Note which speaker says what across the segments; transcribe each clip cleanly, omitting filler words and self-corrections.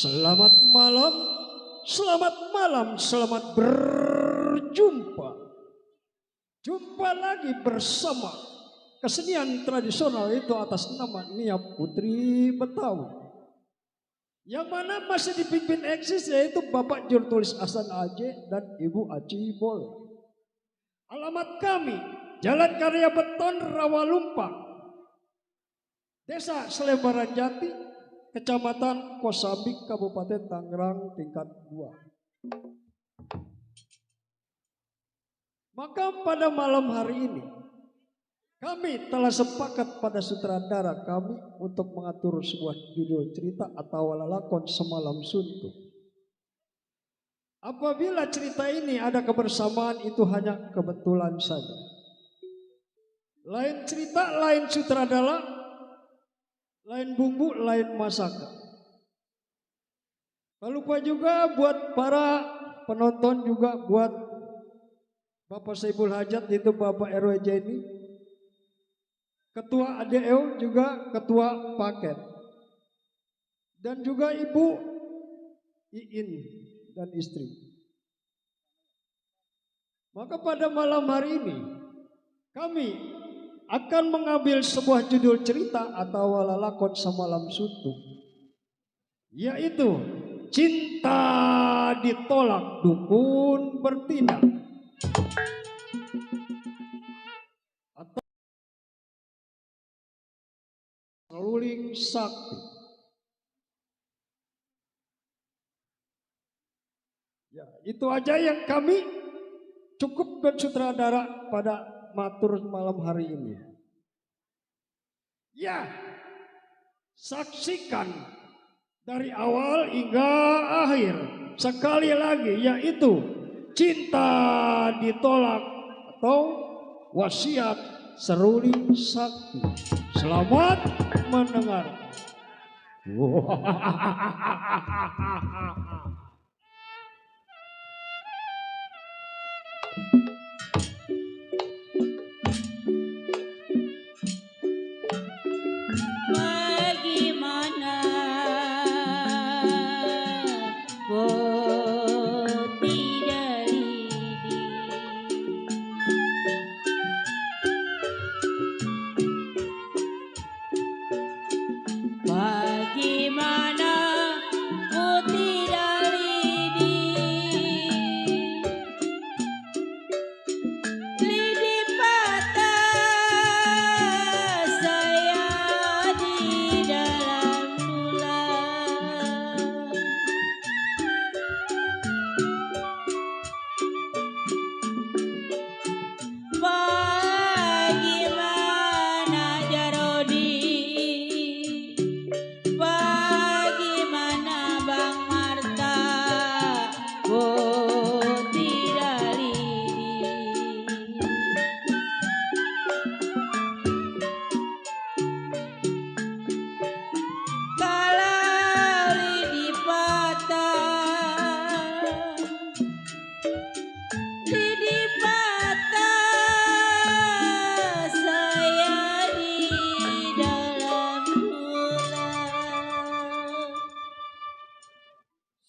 Speaker 1: Selamat malam, selamat malam, selamat berjumpa. Jumpa lagi bersama kesenian tradisional itu atas nama Nia Putri Betawi. Yang mana masih dipimpin eksis yaitu Bapak Jurtulis Hasan Aje dan Ibu Aci Bol. Alamat kami, Jalan Karya Beton Rawalumpang, Desa Selebaran Jati, Kecamatan Kosambi, Kabupaten Tangerang, tingkat 2. Maka pada malam hari ini kami telah sepakat pada sutradara kami untuk mengatur sebuah judul cerita atau lalakon semalam suntuk. Apabila cerita ini ada kebersamaan itu hanya kebetulan saja. Lain cerita, lain sutradara, lain bumbu, lain masakan. Tak lupa juga buat para penonton juga, buat Bapak Saiful Hajat itu Bapak RW Jenny, Ketua ADEO juga Ketua Paket, dan juga Ibu Iin dan istri. Maka pada malam hari ini kami akan mengambil sebuah judul cerita atau lalakon semalam suntuk, yaitu Cinta Ditolak Dukun Bertindak atau Seruling Sakti. Ya, itu aja yang kami cukup bersutradara pada matur malam hari ini. Ya, saksikan dari awal hingga akhir sekali lagi, yaitu Cinta Ditolak atau Wasiat Seruling Sakti. Selamat mendengar.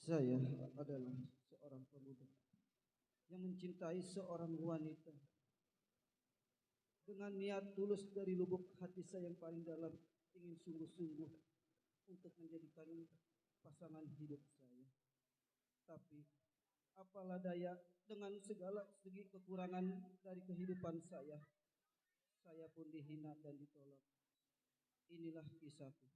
Speaker 2: Saya adalah seorang pemuda yang mencintai seorang wanita dengan niat tulus dari lubuk hati saya yang paling dalam, ingin sungguh-sungguh untuk menjadikan pasangan hidup saya. Tapi apalah daya, dengan segala segi kekurangan dari kehidupan saya pun dihina dan ditolak. Inilah kisahku.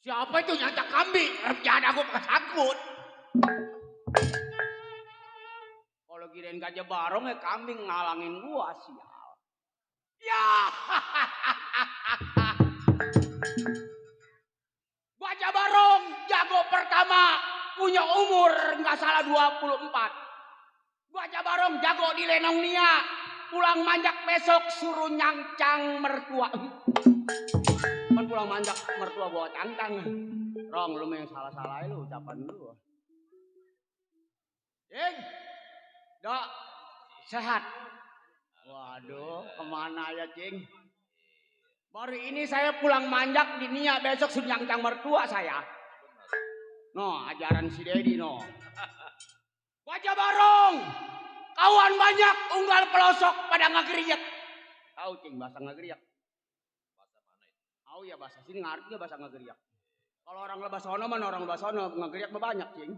Speaker 3: Siapa itu nyantak kambing? Jangan aku kesangkut. Kalau kirain Gajah Barong ya kambing ngalangin gua, sial. Ya. Gajah Barong jago pertama, punya umur nggak salah 24. Gajah Barong jago di Lenong Nia, pulang manjak besok suruh nyangcang mertua. Kan pulang manjak mertua bawa cangkang. Rong, lu yang salah-salah lu ucapan lu. Cing, dok, sehat. Waduh, kemana ya Cing? Baru ini saya pulang manjak di Nia, besok suruh nyangcang mertua saya. No, ajaran si Dedi no. Gajah Barong, kawan banyak unggal pelosok pada ngegeriak. Tahu Cing bahasa ngegeriak? Oh ya bahasa sini ngerti ya bahasa ngegeriak. Kalau orang Lebasono mana orang Lebasono ngegeriak banyak Cing.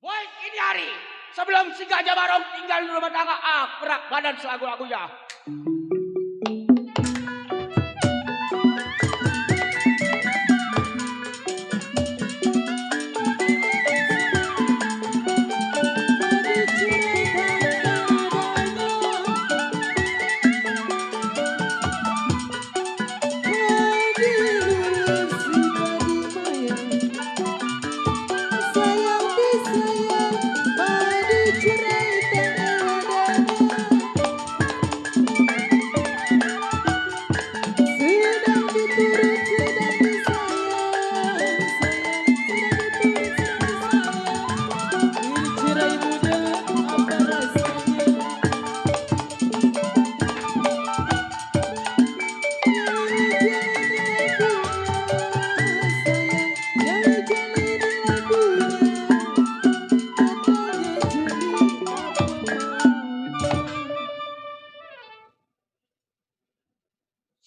Speaker 3: Woi ini hari sebelum si Gajah Barong tinggal di rumah tangga. Gerak badan selagu-lagunya.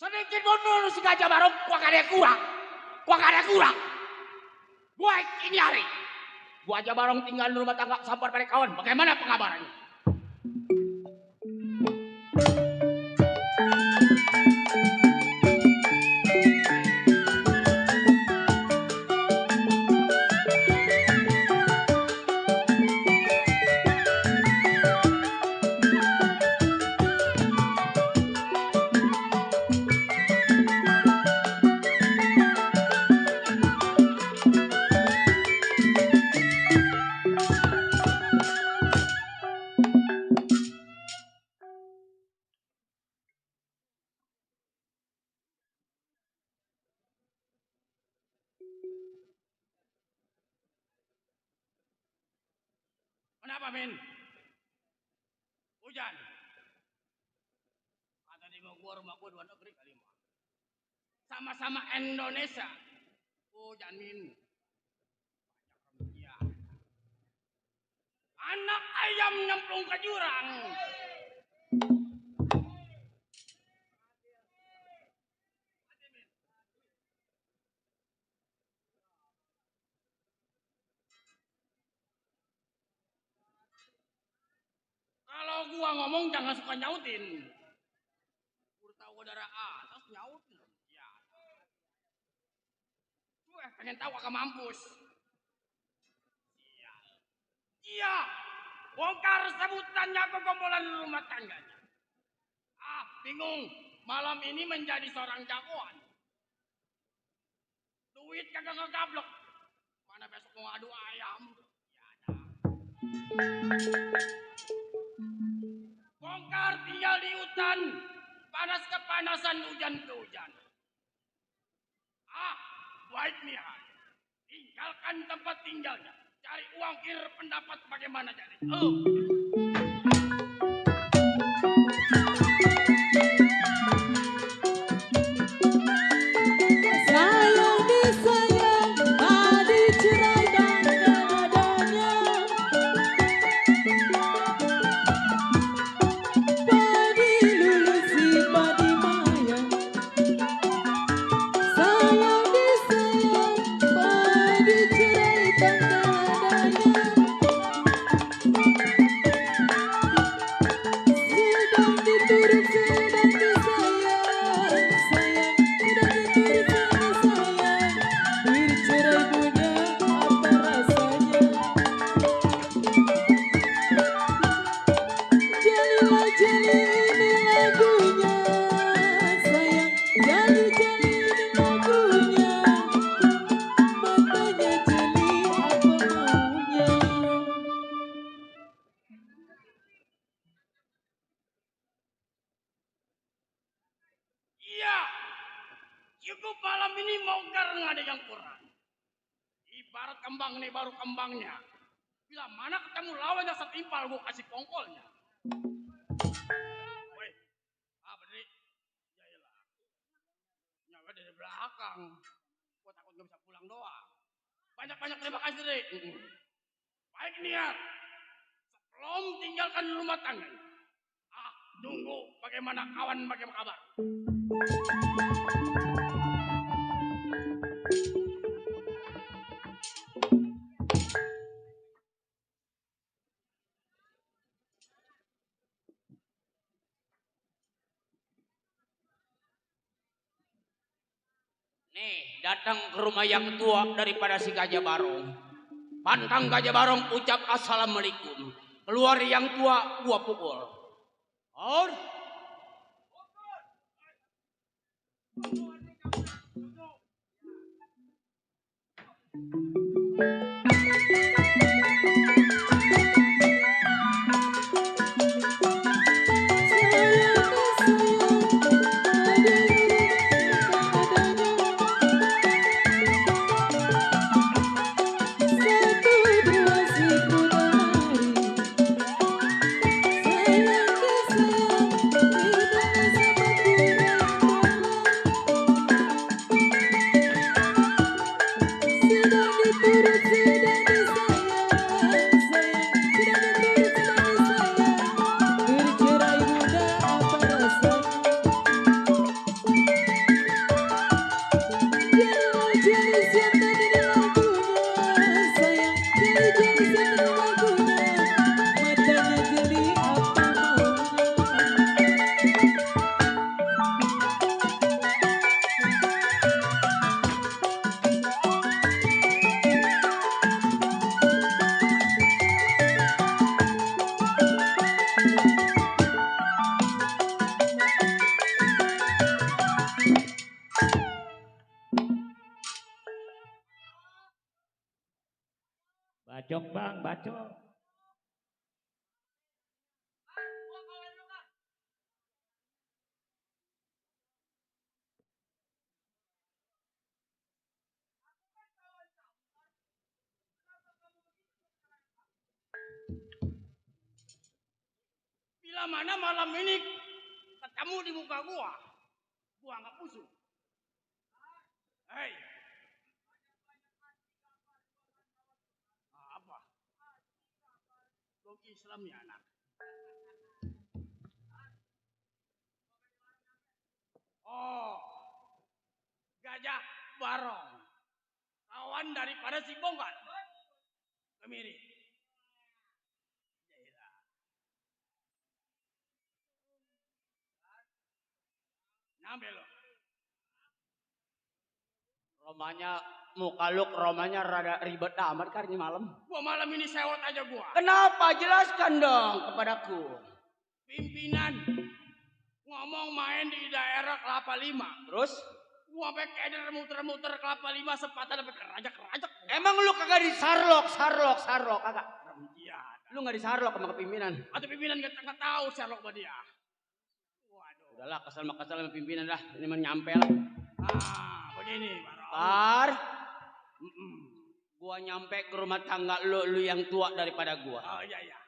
Speaker 3: Sedikit pun si Gajah Barong kuak ada kurang. Baik ini hari. Gajah Barong tinggal di rumah tangga sampai pada kawan. Bagaimana pengabarannya? Kenapa, Min? Hujan. Kata di rumah gua dua negeri kali mah. Sama-sama Indonesia. Hujan, Min. Ya. Anak ayam nyemplung ke jurang. Kalau gua ngomong jangan suka nyautin. Udah tahu udara atas nyautin. Ya. Gue pengen tahu agak mampus. Iya. Iya. Bongkar sebutannya kegombolan rumah tangganya. Bingung. Malam ini menjadi seorang jagoan. Duit kagak ngegablek. Mana besok mau adu ayam. Ya ada. Bongkar tinggal di hutan, panas kepanasan, hujan kehujanan. Baik nih, tinggalkan tempat tinggalnya, cari uang kir pendapat bagaimana jadi. Cukup malam ini Bongkar nggak ada yang kurang. Ibarat kembang nih baru kembangnya. Bila mana ketemu lawan yang setimpal gue kasih pongkolnya. Woi, Bedri? Ya iyalah. Nyawa dari belakang. Gue takut gak bisa pulang doang. Banyak-banyak terima kasih, Dri. Baik niat. Sebelum tinggalkan rumah tangga. Tunggu bagaimana kawan bagaimana kabar. datang ke rumah yang tua daripada si Gajah Barong. Pantang Gajah Barong ucap assalamualaikum. Keluar yang tua, gua pukul. Or.
Speaker 4: Bacok bang, bacok.
Speaker 3: Bila mana malam ini ketemu di muka gua nggak pusing. Hei. Apa? Belum Islam ya anak. Oh, Gajah Barong, kawan daripada si Bongkat. Kemiri. Nambel lo. Romanya muka lu romanya rada ribet amat kan ini malam. Gua malam ini sewot aja gua. Kenapa? Jelaskan dong kepadaku. Pimpinan ngomong main di daerah Kelapa Lima. Terus? Gua sampai keder muter-muter Kelapa Lima sepatah dapat kerajak-kerajak. Emang lu kagak di Sarlok kagak? Iya. Lu nggak di Sarlok sama pimpinan? Atau pimpinan nggak tahu Sarlok sama dia. Waduh. Udahlah kesel sama pimpinan dah. Ini mah nyampe lah. Begini, Bar. Gua nyampe ke rumah tangga lu yang tua daripada gua. Oh iya.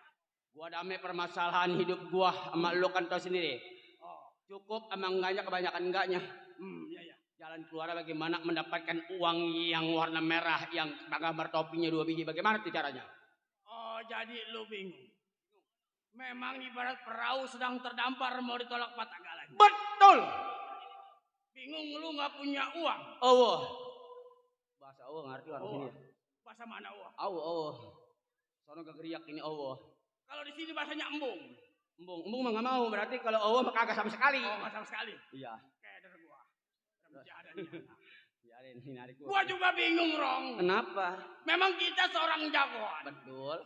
Speaker 3: Gua damai permasalahan hidup gua sama lu kan tau sendiri. Oh. Cukup sama enggaknya kebanyakan enggaknya. Iya. Jalan keluar bagaimana mendapatkan uang yang warna merah yang gambar topinya 2 biji. Bagaimana tuh caranya? Oh, jadi lu bingung. Memang ibarat perahu sedang terdampar mau ditolak patah galan. Betul. Bingung lu nggak punya uang. Oh. Bahasa Allah ngerti orang sini. Bahasa mana Allah? Allah. Sono geriak ini Allah. Kalau di sini bahasanya embung. Embung mah nggak mau. Berarti kalau Allah mah kagak sama sekali. Oh, nggak sama sekali. Iya. Keder gua. Biarin ini narik gua. Gua juga bingung, Rong. Kenapa? Memang kita seorang jagoan. Betul.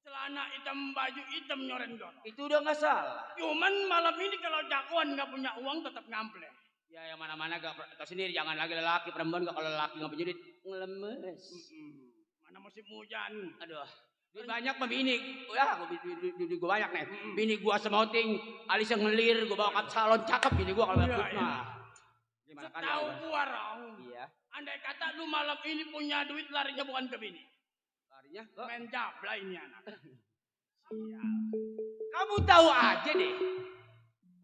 Speaker 3: Celana hitam, baju hitam, nyoren dorong. Itu udah nggak salah. Cuman malam ini kalau jagoan nggak punya uang tetap ngample. Ya yang mana-mana gak tahu sendiri, jangan lagi lelaki, perempuan gak, kalau lelaki gak punya duit ngelemes. Mana musim hujan. Aduh. Duit banyak mah bini. Ya duit gue banyak nih. Bini gue semoting, alisnya ngelir, gue bawa ke salon cakep bini gue kalau banyak mah. Setahu gue, Rong. Iya. Andai kata lu malam ini punya duit, larinya bukan ke bini. Larinya ke main jabla ini anak. Kamu tahu aja deh.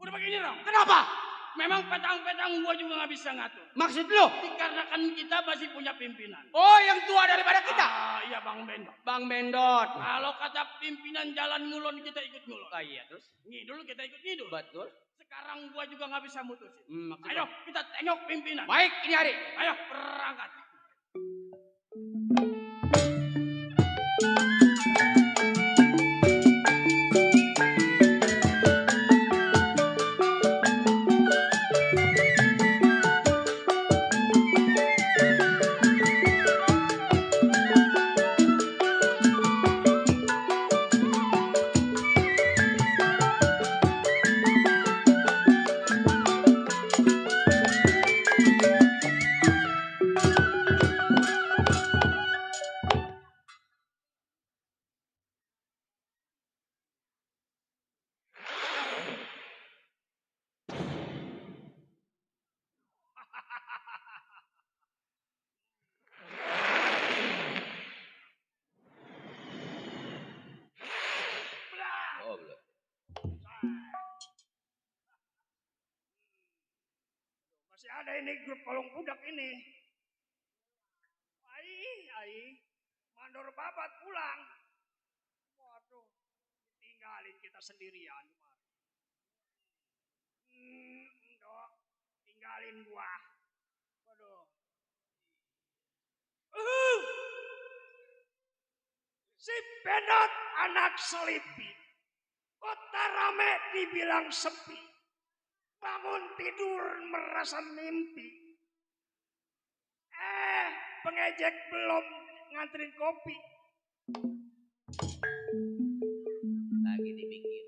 Speaker 3: Udah begini, Rong. Kenapa? Memang petang-petang gua juga nggak bisa ngatur. Maksud lu? Dikarenakan kita masih punya pimpinan. Oh, yang tua daripada kita? Iya, Bang Bendot. Bang Bendot. Kalau kata pimpinan jalan ngulon, kita ikut ngulon. Iya, terus? Ngidul, kita ikut ngidul. Betul. Sekarang gua juga nggak bisa mutusin. Ayo, kita tengok pimpinan. Baik, ini hari. Ayo, berangkat. Masih ada ini grup kolong budak ini. Ai, mandor babat pulang. Waduh, tinggalin kita sendirian. Dok, tinggalin gua. Waduh. Si Bedot anak selipi. Kota rame dibilang sepi. Bangun tidur merasa mimpi. Pengejek belum nganterin kopi.
Speaker 5: Lagi dibikin.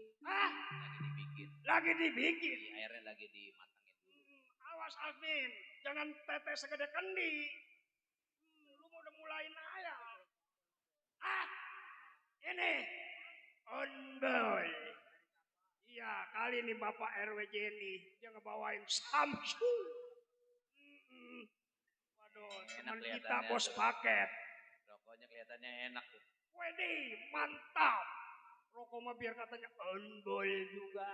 Speaker 3: Lagi dibikin.
Speaker 5: Airnya lagi dimatangin dulu.
Speaker 3: Awas Alvin, jangan teteh segede kendi. Lu mau udah mulain aja. Ini ondol. Iya, kali ini Bapak RW Jenny dia ngebawain Samsung. Waduh, teman kita bos
Speaker 5: tuh.
Speaker 3: paket.
Speaker 5: Rokoknya kelihatannya enak tuh.
Speaker 3: Wedi, mantap. Rokok mah biar katanya ondol juga.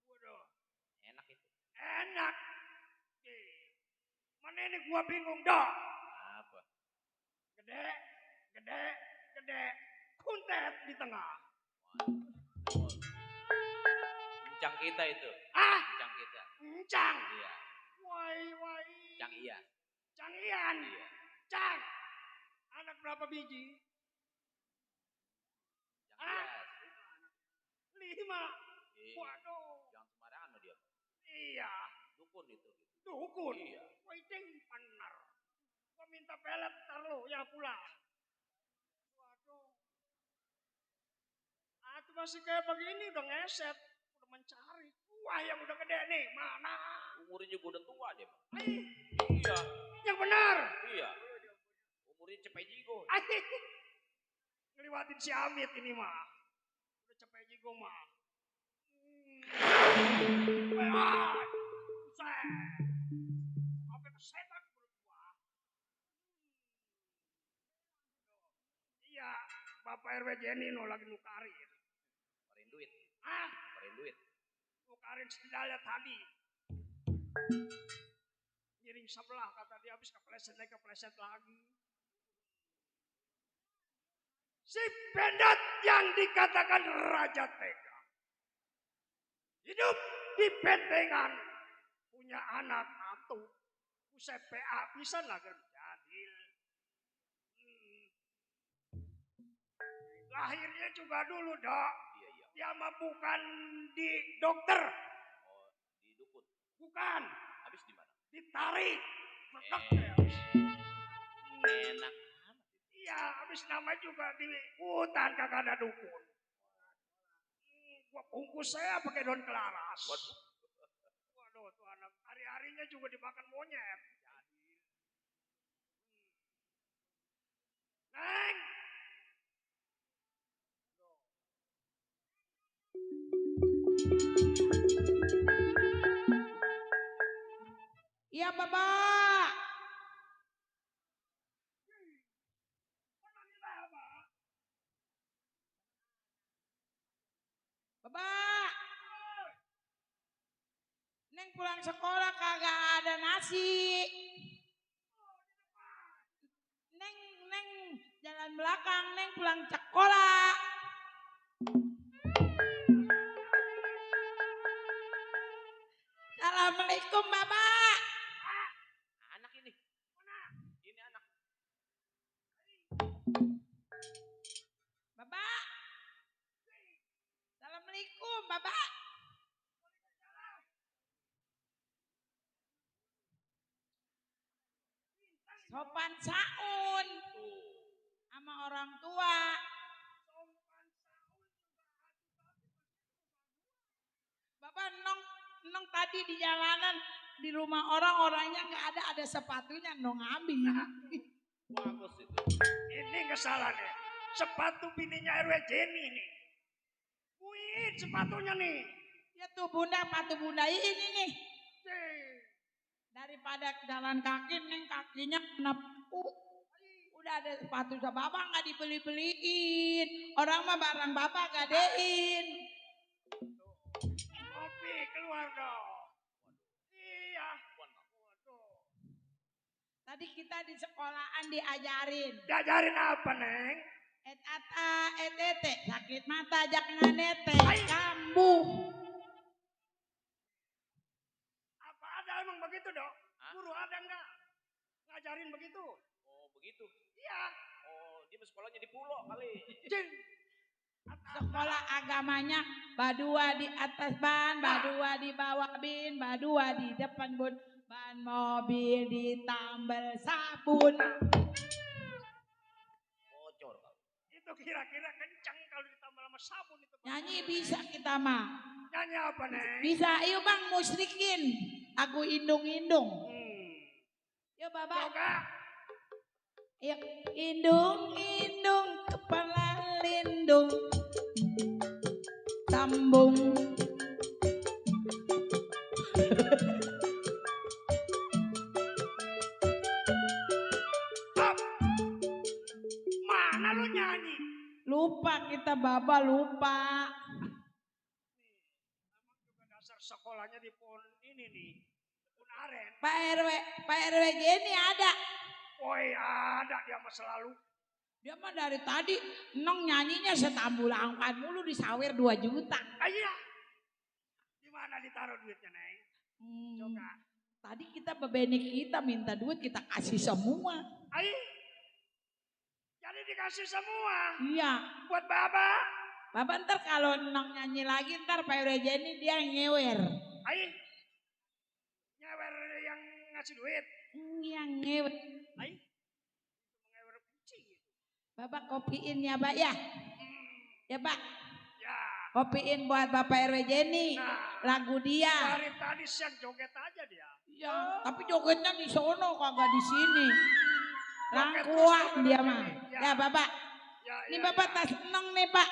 Speaker 3: Waduh,
Speaker 5: Enak itu.
Speaker 3: enak. Mana ini gua bingung dah.
Speaker 5: Apa?
Speaker 3: Gede, kuntet di tengah.
Speaker 5: Encang kita itu. Encang kita.
Speaker 3: Encang.
Speaker 5: Iya.
Speaker 3: Wai.
Speaker 5: Encang iya.
Speaker 3: Cangian.
Speaker 5: Iya.
Speaker 3: Cang. Anak berapa biji?
Speaker 5: Encang iya.
Speaker 3: 5.
Speaker 5: Iya.
Speaker 3: Waduh.
Speaker 5: Jangan sembarangan sama dia.
Speaker 3: Iya.
Speaker 5: Dukun itu.
Speaker 3: Dukun.
Speaker 5: Iya.
Speaker 3: Wah ding benar. Gua minta pelet ntar lu ya pulang. Waduh. Itu masih kayak begini udah ngeset. Udah mencari. Wah yang udah gede nih. Mana?
Speaker 5: Umurnya juga udah tua dia.
Speaker 3: Iya. Yang benar.
Speaker 5: Iya. Umurnya cepet jigo.
Speaker 3: Ngeliwatin si Amit ini mah. Udah cepet jigo mah. Buset. Sampai kesetan menurut gua. Iya, Bapak RW Jenny no lagi nukarin.
Speaker 5: Nukarin duit.
Speaker 3: Nukarin
Speaker 5: duit.
Speaker 3: Nukarin sendalnya tadi. Ngiring sebelah kata dia habis kepleset lagi. Si Bedot yang dikatakan Raja Tega. Hidup di bentengan. Punya anak satu. Usai PA bisa lagi jadil. Lahirnya juga dulu dok.
Speaker 5: Iya.
Speaker 3: Dia mah bukan di dokter.
Speaker 5: Oh, di dukun.
Speaker 3: Bukan.
Speaker 5: Habis di mana?
Speaker 3: Ditarik.
Speaker 5: Enak.
Speaker 3: Iya, habis namanya juga di hutan kagak ada dukun. Gua bungkus saya pakai daun kelaras. Waduh, tuh anak hari-harinya juga dimakan monyet. Neng.
Speaker 6: Iya, Bapak. Bapak. Neng pulang sekolah kagak ada nasi. Neng jalan belakang, Neng pulang sekolah. Assalamualaikum, Bapak.
Speaker 5: Anak ini. Ini anak.
Speaker 6: Bapak. Assalamualaikum, Bapak. Sopan saun sama orang tua. Bapak nong tadi di jalanan di rumah orangnya nggak ada sepatunya nong ambil.
Speaker 5: Bagus itu.
Speaker 3: Ini kesalahannya. Sepatu bininya RW Jenny nih. Wih, sepatunya nih.
Speaker 6: Ya tuh sepatu bunda ini nih. Daripada jalan kaki neng kakinya kena Udah ada sepatu sama bapak nggak dibeli-beliin. Orang mah barang bapak gadein.
Speaker 3: Kopi keluar dong. Iya. Waduh.
Speaker 6: Tadi kita di sekolahan diajarin.
Speaker 3: Diajarin apa, Neng?
Speaker 6: Etete, sakit mata jangan nete, kambuh.
Speaker 3: Apa ada emang begitu, Dok? Guru ada enggak? Ngajarin begitu?
Speaker 5: Oh begitu.
Speaker 3: Iya.
Speaker 5: Oh dia sekolahnya di pulau kali.
Speaker 3: Cing.
Speaker 6: Sekolah agamanya badua di atas ban, badua di bawah bin, badua di depan bun, ban mobil ditambal sabun.
Speaker 5: Bocor kali.
Speaker 3: Itu kira-kira kencang kalau ditambah sama sabun itu.
Speaker 6: Nyanyi bisa kita mah.
Speaker 3: Nyanyi apa, Neng?
Speaker 6: Bisa, yuk bang musyrikin. Aku indung-indung. Yuk babak.
Speaker 3: Yoga.
Speaker 6: Yuk indung-indung kepala lindung. Sambung.
Speaker 3: Mana lu nyanyi?
Speaker 6: Lupa kita baba lupa.
Speaker 3: Emang juga dasar sekolahnya di pon ini nih. Pon aren.
Speaker 6: Pak RW gini ada.
Speaker 3: Woi ada dia mah selalu.
Speaker 6: Dia mah dari tadi nong nyanyinya setambul angkat mulu disawer 2 juta.
Speaker 3: Iya. Di mana ditaruh duitnya, Neng? Coba.
Speaker 6: Tadi kita bebenik kita minta duit kita kasih semua.
Speaker 3: Ayo. Jadi dikasih semua.
Speaker 6: Iya.
Speaker 3: Buat Baba.
Speaker 6: Baba ntar kalau nong nyanyi lagi ntar Pak RW Jenny dia ngewer.
Speaker 3: Ayo. Nyewer yang ngasih duit.
Speaker 6: Yang ngewer.
Speaker 3: Ayo. Ngewer kucing itu.
Speaker 6: Bapak kopiin ya Pak ya. Ya Pak.
Speaker 3: Ya.
Speaker 6: Kopiin buat Bapak RW Jenny.
Speaker 3: Nah.
Speaker 6: Lagu dia.
Speaker 3: Dari tadi siang joget aja dia.
Speaker 6: Iya. Tapi jogetnya di sono kagak di sini.
Speaker 3: Joget
Speaker 6: Langkuah
Speaker 3: terus
Speaker 6: dia
Speaker 3: joget
Speaker 6: mah.
Speaker 3: ini. Ya.
Speaker 6: Ya Bapak.
Speaker 3: Ya,
Speaker 6: Ini
Speaker 3: ya,
Speaker 6: Bapak
Speaker 3: ya.
Speaker 6: tas enong nih Pak.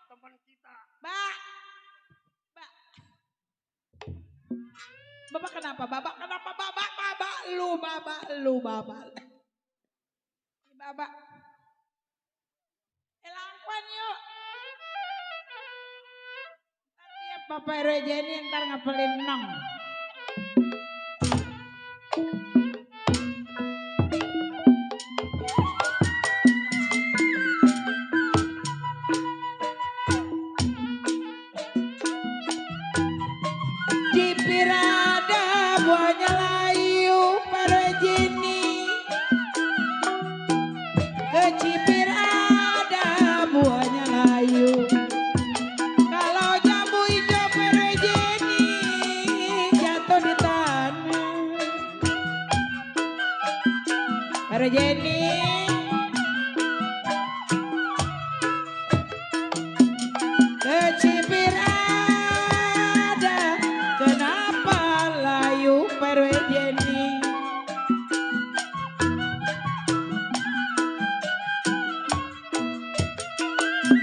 Speaker 3: Teman kita.
Speaker 6: Pak. Bapak kenapa? Bapak kenapa? Bapak lu. Ini Bapak. Langkuan yuk. Ntar dia Bapak RW Jenny ntar ngapelin nong. Cipirada buahnya layu Pak RW Jenny. Ke Cipirada buahnya layu. Kalau jambu hijau Pak RW Jenny jatuh di tanah. Pak RW Jenny. Ke Cipirada kenapa layu Pak RW Jenny.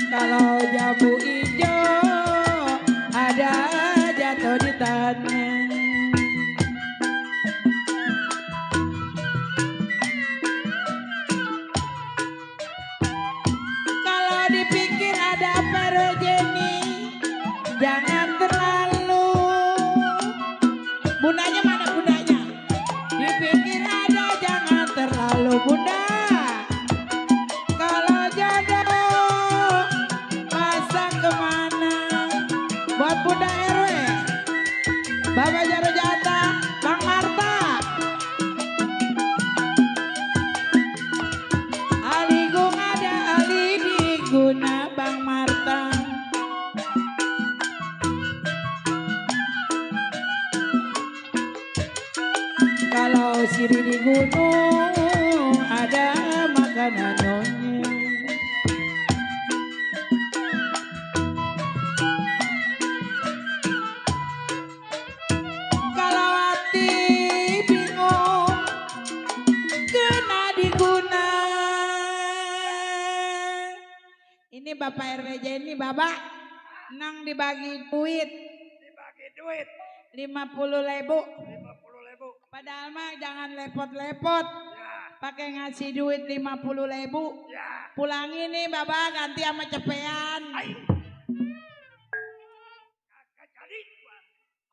Speaker 6: Kalau jambu hijau ada jatuh di tanah. Kalau dipikir ada Pak RW Jenny, jangan terlalu. Bundanya mana bundanya? Dipikir ada jangan terlalu bunda. Kalau jodoh pasang kemana? Buat bunda RW, Bapak Jaro Jata, Bang Marta. Aligung ada ali diguna Bang Marta. Kalau siri di gunung ada makanan nyonya. Kalau hati bingung kena diguna. Ini Bapak RW Jenny, Bapak nang dibagi duit
Speaker 3: Dibagi duit
Speaker 6: 50.000.
Speaker 3: 50.000.
Speaker 6: Padahal mah jangan lepot-lepot.
Speaker 3: Ya.
Speaker 6: pakai ngasih duit 50.000.
Speaker 3: Ya.
Speaker 6: Pulang ini Baba ganti sama cepean.
Speaker 3: Kagak jadi.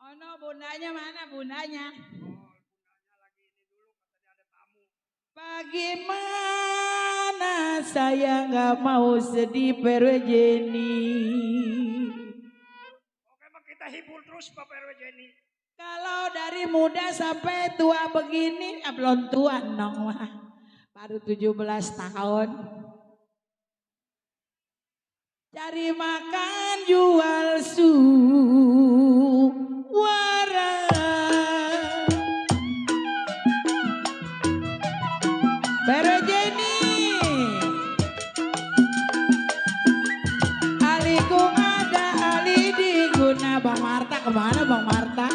Speaker 6: Oh no, bundanya mana bundanya?
Speaker 3: Lagi ini dulu katanya ada tamu.
Speaker 6: Bagaimana saya nggak mau sedih Perwejeni.
Speaker 3: Oke, mah kita hibur terus Pak RW Jenny.
Speaker 6: Kalau dari muda sampai tua begini, belum tua nong mah. Baru 17 tahun. Cari makan jual suara. Berjeni. Alikung ada, ali diguna. Bang Marta kemana Bang Marta?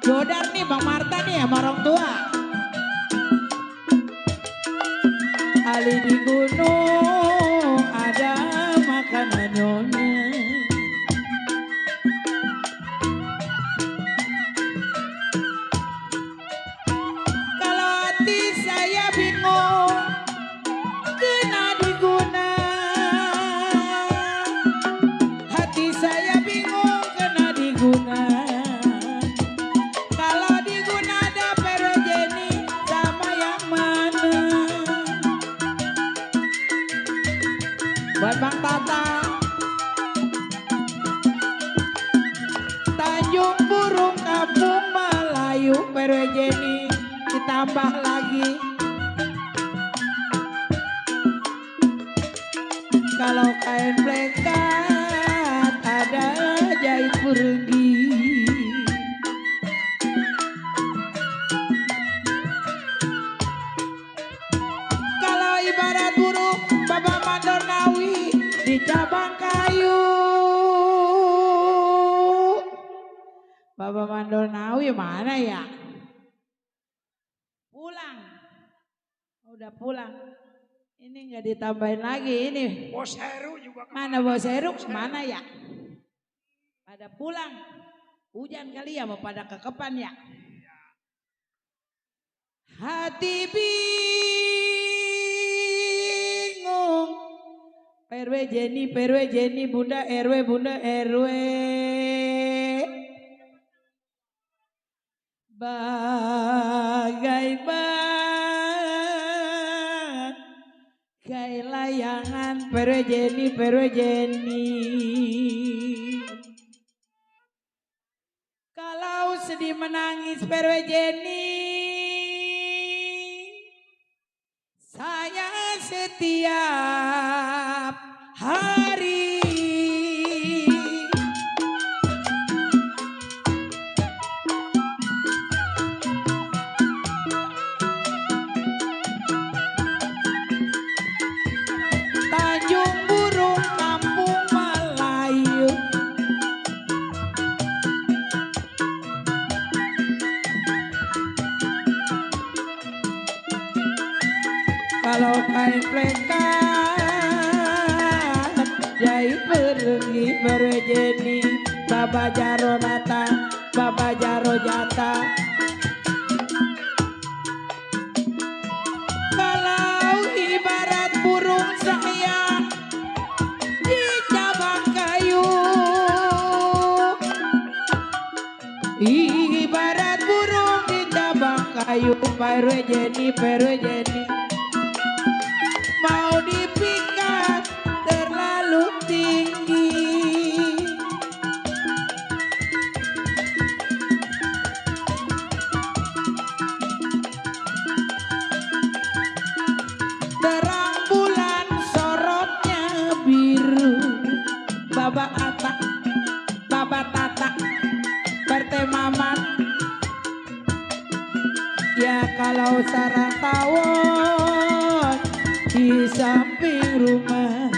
Speaker 6: Jodan nih Bang Marta nih sama orang tua. Ali di gunung ada makanannya. Kalau hati saya bingung kena diguna. Hati saya bingung kena diguna. Kalau diguna ada Perwejeni sama yang mana? Buat Bang Tata. Tanjung Burung Kampung Melayu Perwejeni ditambah lagi. Kalau kain plekat ada jahit pergi. Kalau ibarat burung Bapak Mandor Nawi di cabang kayu. Bapak Mandor Nawi mana ya? Pulang. Udah pulang. Ini nggak ditambahin lagi ini.
Speaker 3: Bos Heru juga
Speaker 6: Mana Bos Heru? Mana ya? Pada pulang. Hujan kali ya mau pada kekepan ya. Hati bingung. Perwejeni, Bunda RW. Bagai layangan Perwejeni. Kalau sedih menangis Perwejeni, saya setiap hari. Tanjung Burung Kampung Melayu. Kalau kain plekat jahit pergi Perwejeni. Baba Jaro Nata, Baba Jaro Jata. Kalau ibarat burung saya di cabang kayu. Ibarat burung di cabang kayu. Perwejeni mau dipikat terlalu tinggi. Terang bulan sorotnya biru. Baba Ata, Baba Tata bertemaman. Ya kalau sarang tawon di samping rumah.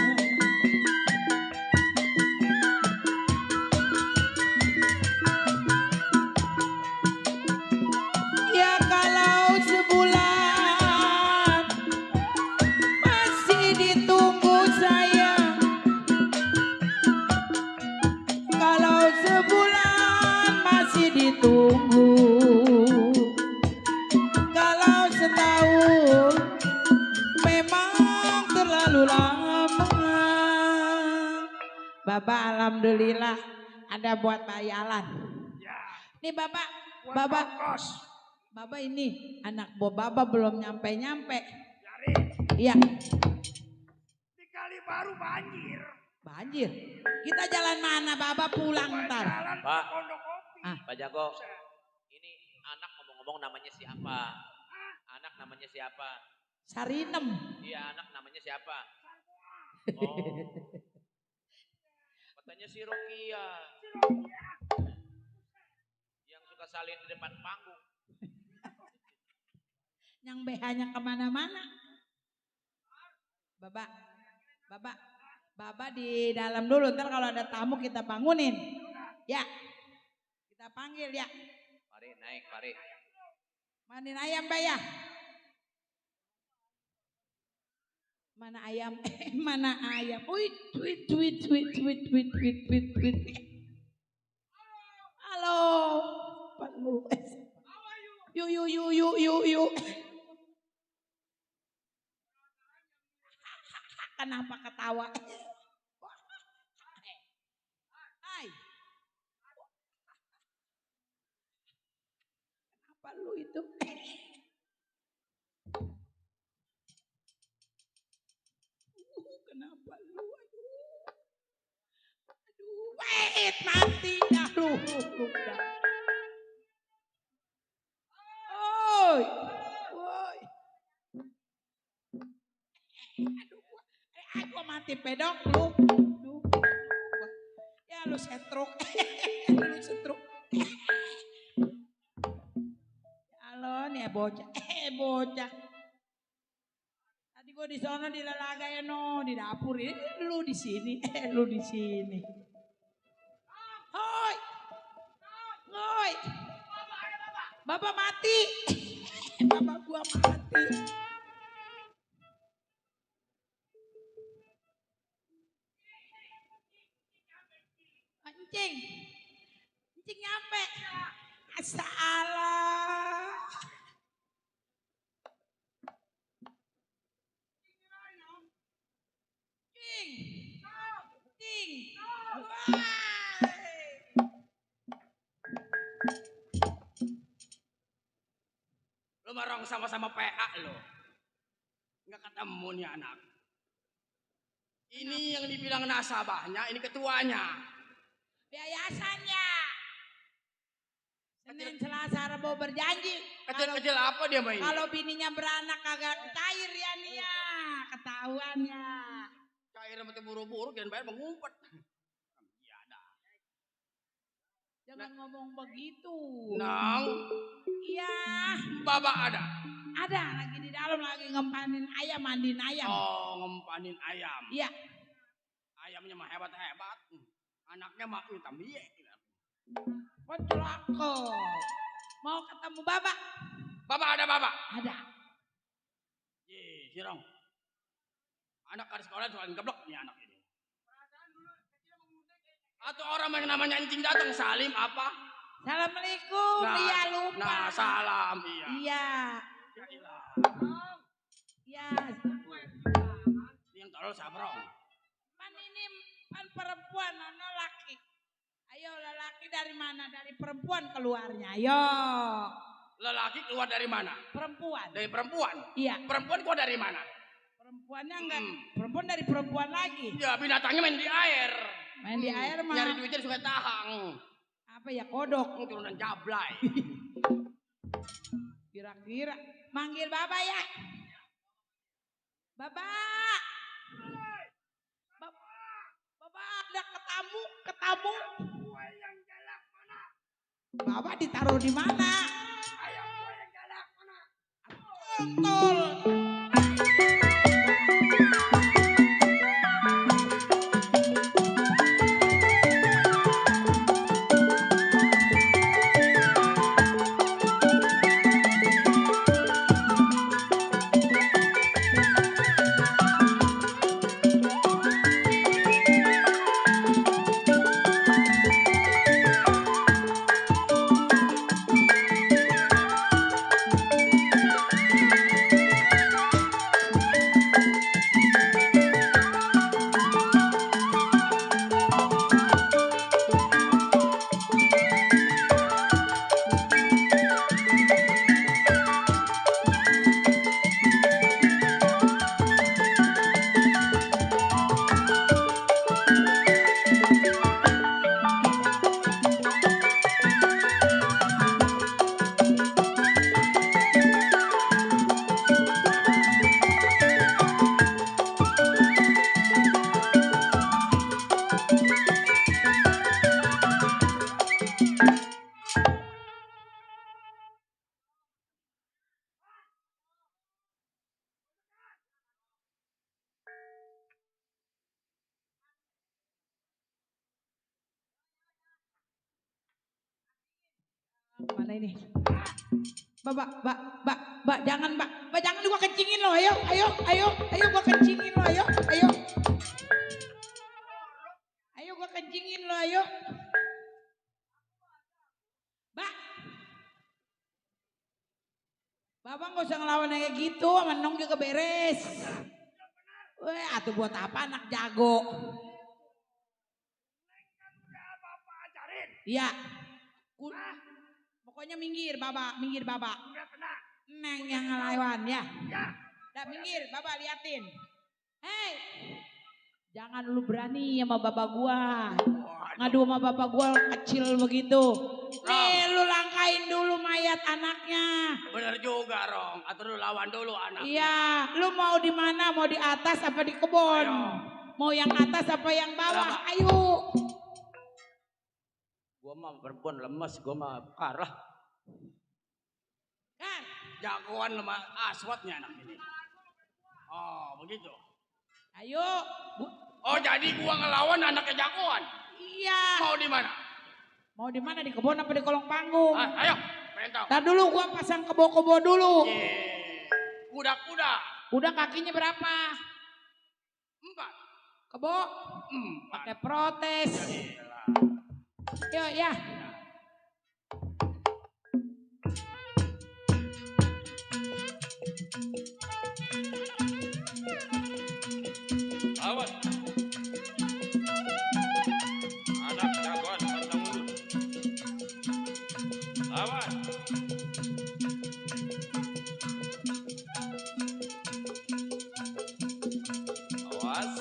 Speaker 6: Ya kalau sebulan masih ditunggu sayang. Kalau sebulan masih ditunggu. Kalau setahun Bapak alhamdulillah ada buat bayalan. Nih Bapak ini anak buah Bapak belum nyampe. Iya.
Speaker 3: Di kali baru banjir.
Speaker 6: Banjir. Kita jalan mana Bapak pulang ntar.
Speaker 5: Pak,
Speaker 3: Pondok Kopi.
Speaker 5: Pak Jago, ini anak ngomong-ngomong namanya siapa? Anak namanya siapa?
Speaker 6: Sarinem.
Speaker 5: Iya, anak namanya siapa? Oh, katanya si Rokia. Yang suka salin di depan panggung.
Speaker 6: Yang BH-nya kemana-mana. Bapak di dalam dulu. Ntar kalau ada tamu kita bangunin. Ya. Kita panggil ya.
Speaker 5: Mari naik, mari.
Speaker 6: Manin ayam Mbak ya. Mana ayam? Mana ayam? Tweet. Halo. Pak Lues. Yuk. Kenapa ketawa? Hai. Kenapa lu itu? Kenapa lu? Aduh, wait, mati dah lu. Oi. Aku mati pedok lu. Ya lu setruk. Halo nih bocah. Tadi gua di sana di Lalaga ya no, di dapur ini lu di sini. Hoi. Bapak mati. Bapak gua mati. Anjing nyampe. Salah. Cing.
Speaker 3: Lo marong sama-sama PA lo. Nggak ketemu nih anak. Ini yang dibilang nasabahnya, ini ketuanya.
Speaker 6: Yayasannya. Senin Selasa Rabu berjanji.
Speaker 3: Kecil-kecil apa dia main?
Speaker 6: Kalau bininya beranak kagak cair ya nih ya. Ketahuan ya.
Speaker 3: Cair sama buru-buru dan bayar mengumpet. Iya dah.
Speaker 6: Jangan ngomong begitu.
Speaker 3: Nang.
Speaker 6: Iya.
Speaker 3: Bapak ada.
Speaker 6: Ada lagi di dalam lagi ngempanin ayam, mandiin ayam.
Speaker 3: Oh, ngempanin ayam.
Speaker 6: Iya.
Speaker 3: Ayamnya mah hebat-hebat. Anaknya mah hitam biye.
Speaker 6: Kontrako. Mau ketemu Bapak?
Speaker 3: Bapak ada Bapak.
Speaker 6: Ada.
Speaker 3: Ye, Sirong. Anak ada sekolah soal geblok nih anak ini. Atau orang yang namanya anjing datang Salim apa?
Speaker 6: Assalamualaikum. Iya lupa.
Speaker 3: Nah, salam iya.
Speaker 6: Iya. Iya.
Speaker 3: Ini yang tolol sabrong.
Speaker 6: Pan perempuan, nono laki. Ayo lelaki dari mana? Dari perempuan keluarnya. Ayo.
Speaker 3: Lelaki keluar dari mana?
Speaker 6: Perempuan.
Speaker 3: Dari perempuan.
Speaker 6: Iya.
Speaker 3: Perempuan keluar dari mana?
Speaker 6: Perempuannya enggak. Perempuan dari perempuan lagi.
Speaker 3: Ya binatangnya main di air.
Speaker 6: Main di air mah.
Speaker 3: Nyari duitnya suka tahang.
Speaker 6: Apa ya kodok?
Speaker 3: Turunan jablay.
Speaker 6: Kira-kira manggil Bapak ya. Bapak. Bapak ada ketamu. Bapak ditaruh di mana?
Speaker 3: Ayam gua yang galak mana?
Speaker 6: Betul. Mana ini? Mbak, jangan mbak, jangan gua kencingin lo, ayo gua kencingin lo, ayo, gua kencingin lo, ayo. Mbak, Bapak gak usah ngelawan kayak gitu, sama Nong juga beres. Weh, atuh buat apa anak jago? Iya. Pokoknya minggir, Baba. Neng yang ngelawan ya. Udah minggir, Baba liatin. Hei, jangan lu berani sama bapak gua. Ngadu sama bapak gua kecil begitu. Nih lu langkain dulu mayat anaknya.
Speaker 3: Bener juga Rong, atau lu lawan dulu anak.
Speaker 6: Iya, lu mau di mana? Mau di atas apa di kebun? Mau yang atas apa yang bawah? Ayo.
Speaker 3: Gua mah perempuan lemes, gua mah parah.
Speaker 6: Kan?
Speaker 3: Jagoan lemah aswatnya anak ini. Oh begitu.
Speaker 6: Ayo.
Speaker 3: Oh jadi gua ngelawan anaknya jagoan.
Speaker 6: Iya.
Speaker 3: Mau di mana?
Speaker 6: Mau di mana? Di kebun apa di kolong panggung?
Speaker 3: Ayo, perintah.
Speaker 6: Ntar dulu gua pasang kebo-kebo dulu.
Speaker 3: Kuda-kuda.
Speaker 6: Kuda kakinya berapa?
Speaker 3: 4.
Speaker 6: Kebo? Pakai protes. Yuk ya.
Speaker 5: Awas. Anak jagoan pantang mundur. Awas. Awas.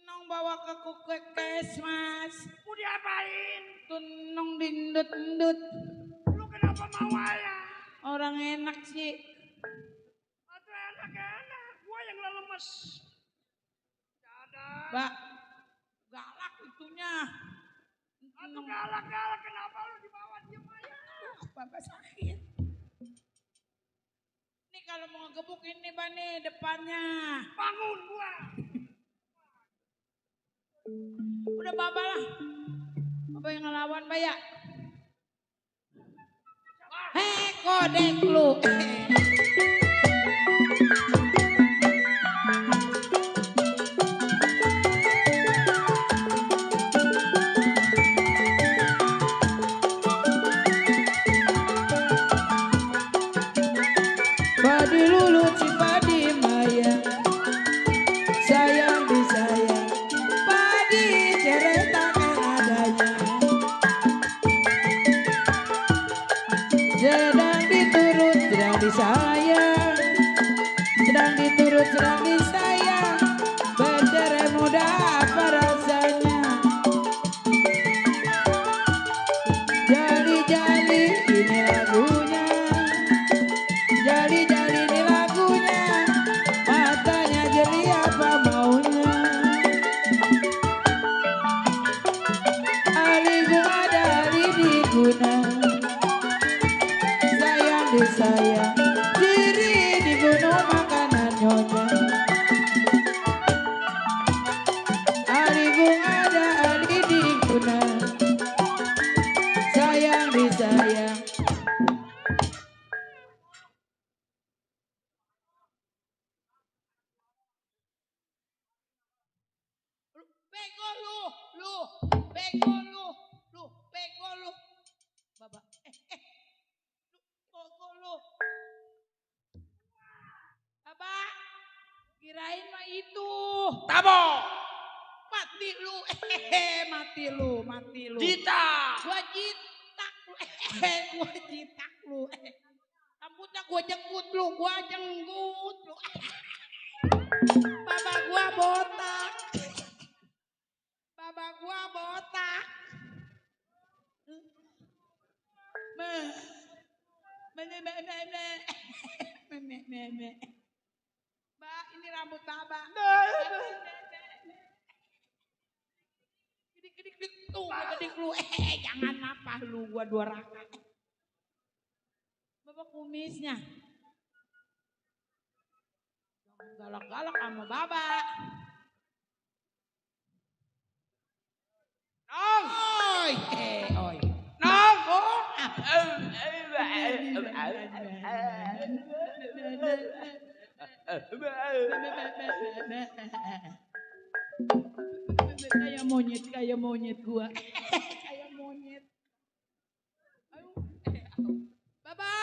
Speaker 6: Nong bawa ke kukekes mas.
Speaker 3: Mau diapain?
Speaker 6: Tunong dindut-endut.
Speaker 3: Lu kenapa mau ayah?
Speaker 6: Orang enak sih.
Speaker 3: Atau enak-enak, gua yang lemes. Dadah.
Speaker 6: Mbak, galak itunya.
Speaker 3: Atau galak-galak, kenapa lu dibawa diem aja?
Speaker 6: Bapak sakit. Nih kalau mau ngegebuk ini Mbak nih depannya.
Speaker 3: Bangun gua.
Speaker 6: Udah Bapak lah. Bapak yang ngelawan Mbak ya. Hei kodek lu. Padi lulu cipadi maya. Sayang disayang. Padi ceritakan adanya. Sedang diturut, sedang disayang. Sedang diturut, sedang disayang. Bercerai muda apa rasanya? Jali-jali ini lagunya. Jali-jali ini lagunya. Matanya jeli apa maunya? Aligu ada ali diguna. Sayang disayang. Diri dibunuh makanan nyonya. Aligu ada ali diguna. Sayang disayang. Bego lu, bego lu, bego lu. Baba, bego lu. Baba, kirain mah itu.
Speaker 3: Tabo.
Speaker 6: Mati lu, mati lu.
Speaker 3: Dita.
Speaker 6: Gua jitak lu, gua jitak lu. Udah gua jenggut lu. Baba gua botak. Mbak, ini rambut Baba. Gedik tuh, gedik lu. Jangan apa lu, gua 2 raka. Baba kumisnya. Galak-galak sama Baba.
Speaker 3: Nong!
Speaker 6: Oi.
Speaker 3: Nong!
Speaker 6: Oh. Kayak monyet gua. Kayak monyet. Ayo. Baba.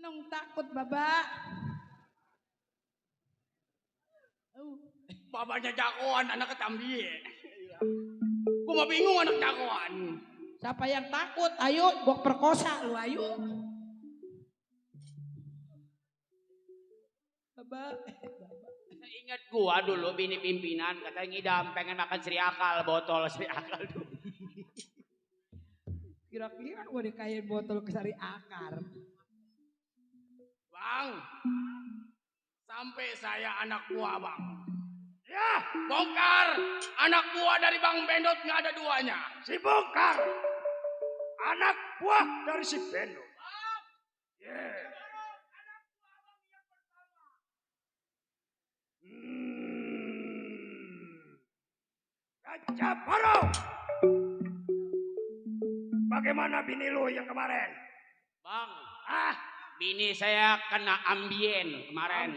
Speaker 6: Nong takut Baba.
Speaker 3: Babanya jagoan, anak ketambi. Gua mah bingung anak jagoan.
Speaker 6: Siapa yang takut? Ayo, gua perkosa lu, ayo. Baba.
Speaker 3: Ingat gua dulu bini pimpinan katanya ngidam pengen makan seriakal, botol seriakal dulu.
Speaker 6: Kira-kira gua dikain botol ke sari akar.
Speaker 3: Bang, sampai saya anak buah bang. Ya, bongkar. Anak buah dari Bang Bendot nggak ada duanya.
Speaker 1: Si bongkar. Anak buah dari si Bendot.
Speaker 3: Yeah.
Speaker 1: Gajah Barong. Bagaimana bini lu yang kemarin?
Speaker 3: Bang, bini saya kena ambien kemarin.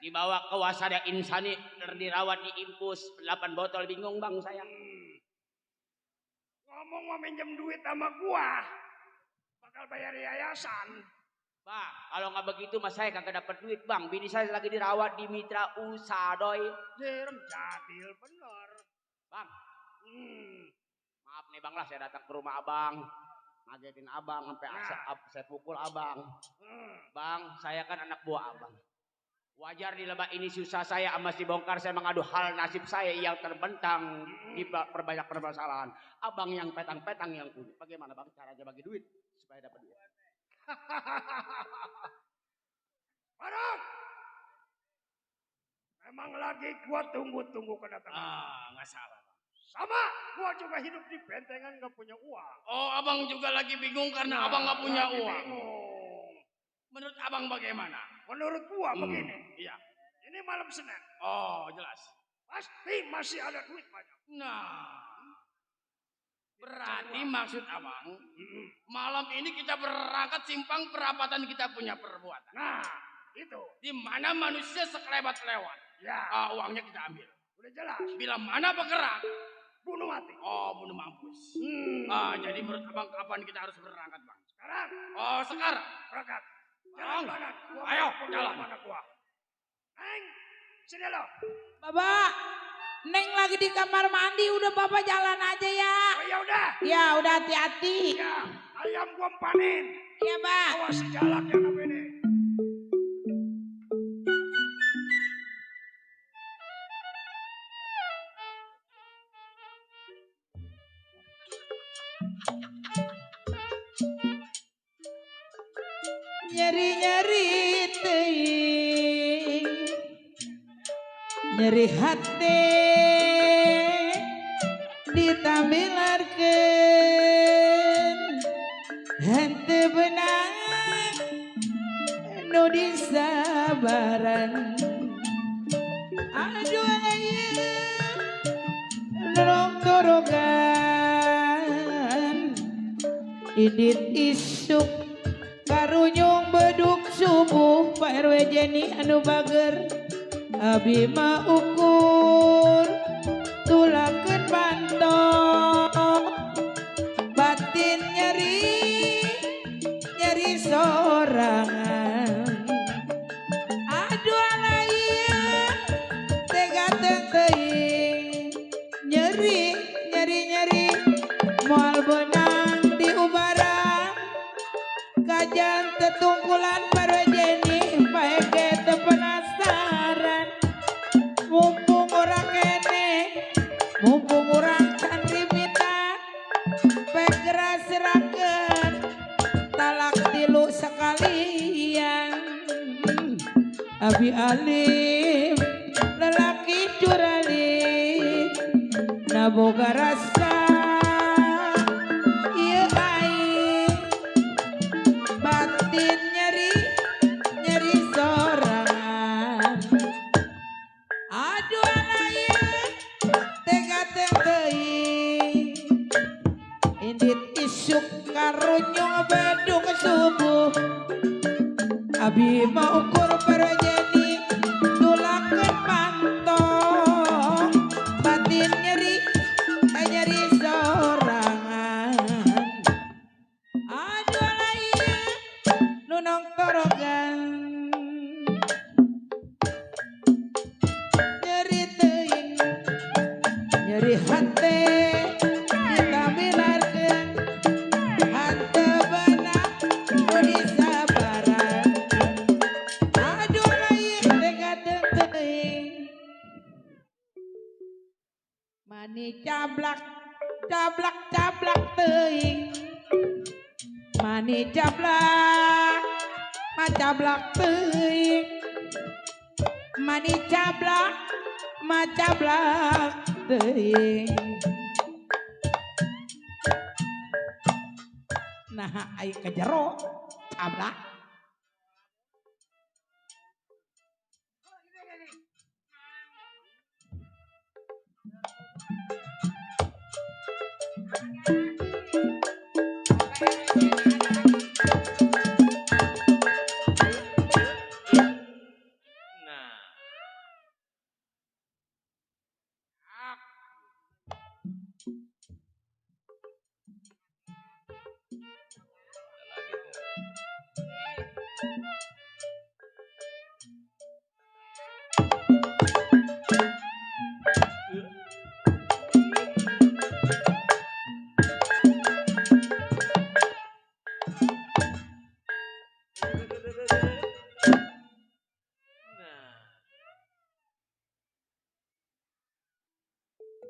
Speaker 3: Dibawa ke Wasada Insani, dirawat di Impus 8 botol, bingung bang saya.
Speaker 1: Ngomong mau minjem duit sama gua, bakal bayar yayasan.
Speaker 3: Bang, kalau nggak begitu mas saya kagak dapat duit bang. Bini saya lagi dirawat di Mitra Usaha doy.
Speaker 1: Jerem jadil bener.
Speaker 3: Bang, maaf nih bang lah saya datang ke rumah abang. Ngagetin abang sampai saya pukul abang. Bang, saya kan anak buah abang. Wajar di lebak ini susah saya sama si bongkar, saya mengadu hal nasib saya yang terbentang di perbanyak permasalahan. Abang yang petang-petang yang punya. Bagaimana bang caranya bagi duit supaya dapat duit?
Speaker 1: Barang! Memang lagi gua tunggu-tunggu kedatangan.
Speaker 3: Nggak salah bang.
Speaker 1: Sama, gua juga hidup di bentengan gak punya uang.
Speaker 3: Oh, abang juga lagi bingung karena abang nggak punya uang.
Speaker 1: Bingung.
Speaker 3: Menurut abang bagaimana?
Speaker 1: Menurut gua begini.
Speaker 3: Iya.
Speaker 1: Ini malam Senin.
Speaker 3: Oh, jelas.
Speaker 1: Pasti masih ada duit banyak.
Speaker 3: Nah, berarti maksud abang, malam ini kita berangkat simpang perapatan kita punya perbuatan.
Speaker 1: Nah, itu.
Speaker 3: Di mana manusia sekelebat lewat.
Speaker 1: Ya.
Speaker 3: Uangnya kita ambil.
Speaker 1: Udah jelas.
Speaker 3: Bila mana bergerak,
Speaker 1: bunuh mati.
Speaker 3: oh bunuh mampus. Jadi menurut abang kapan kita harus berangkat bang?
Speaker 1: Sekarang.
Speaker 3: Oh sekarang.
Speaker 1: Berangkat.
Speaker 3: Jalan.
Speaker 1: Jalan.
Speaker 3: Ayo, jalan.
Speaker 1: Mana gua? Neng, sini lo.
Speaker 6: Baba, Neng lagi di kamar mandi, udah Baba jalan aja ya.
Speaker 1: Oh ya udah.
Speaker 6: Ya udah hati-hati.
Speaker 1: Ya, ayam gua panen.
Speaker 6: Iya Bang.
Speaker 1: Awas si jalak yang apa ini.
Speaker 6: Nyeri-nyeri teuing, nyeri hati ditambilarkeun henteu beunang nu disabaran. Aduh aya lorong torogan idit isuk karunyung beduk subuh Pak RW Jenny anu bager abi mah ukur tulakeun bantok batin nyeri sorangan. Aduh alaya tega teuing nyeri moal benang diubar bulan parwejeni paeke teu penasaran mumpung urang kene mumpung urang can dimina pegera serakeun talak tilu sekalian abi alim lelaki curalit naboga rasa ieu aing batin nyeri sorangan aduh alayeuh tega teuing indit isuk karunyung bedung subuh abi mau ukur perjeni tulakeun mantong batin nyeri sorangan aduh alayeuh nunong torogan nyeri teuing nyeri hate ditamilarkeun hanteu beunang nu disabaran aduh alayeuh tega teuing mani cablak teuing mani cablak teuing mani cablak teuing nah aing ke jero cablak
Speaker 5: Nah,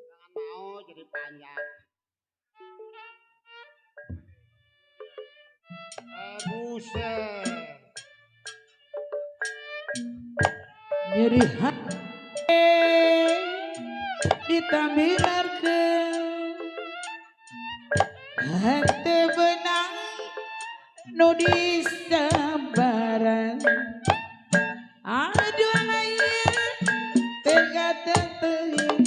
Speaker 3: Jangan mau jadi panjang. Buset.
Speaker 6: nyeri hati ditamilarkeun henteu beunang nu disabaran aduh alayeuh tega teuing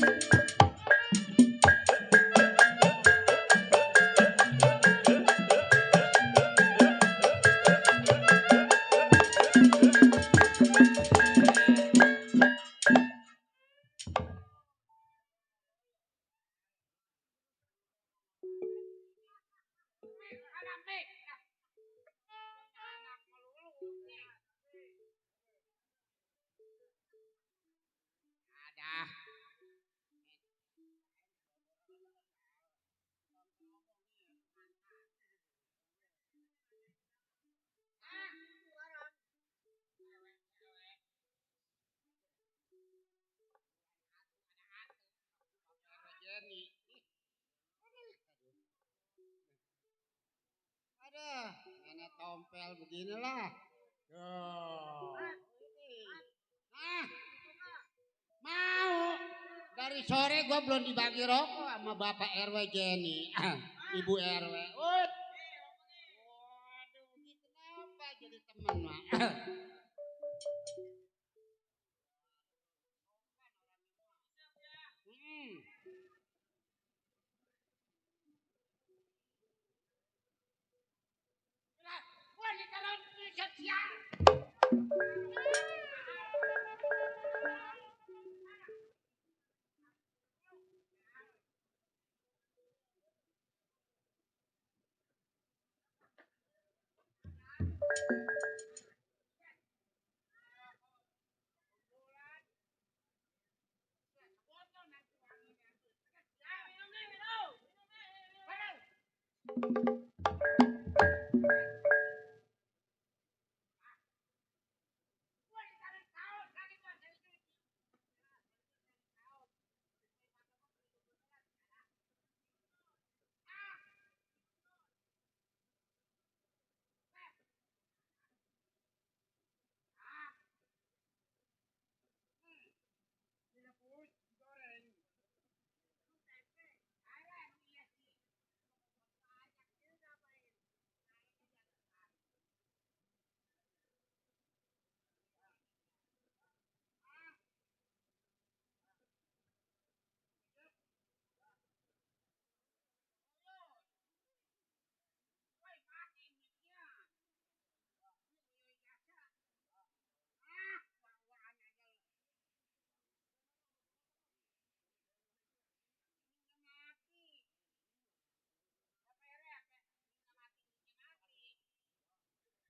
Speaker 3: Ada nenek tompel beginilah. Ah, mau dari sore gua belum dibagi rokok sama Bapak RW Jenny, Ibu RW. Waduh, kenapa jadi teman mah?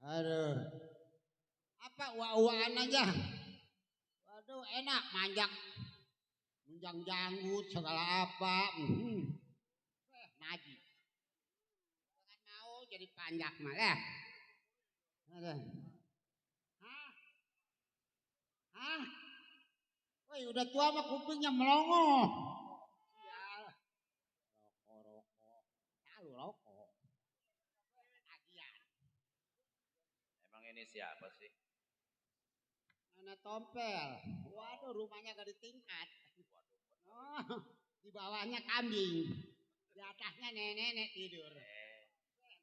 Speaker 7: Aduh. Apa uang-uangan aja. Waduh enak manjak. Menjang janggut segala apa. Najis. Jangan mau jadi panjak malah. Aduh. Hah? Hah? Woi udah tua mah kupingnya melongo. Sial. Rokok. Lalu rokok. Tagihan.
Speaker 5: Emang ini siapa sih?
Speaker 7: Nenek Tompel. Waduh rumahnya gak ditingkat. Oh, di bawahnya kambing. Di atasnya nenek-nenek tidur.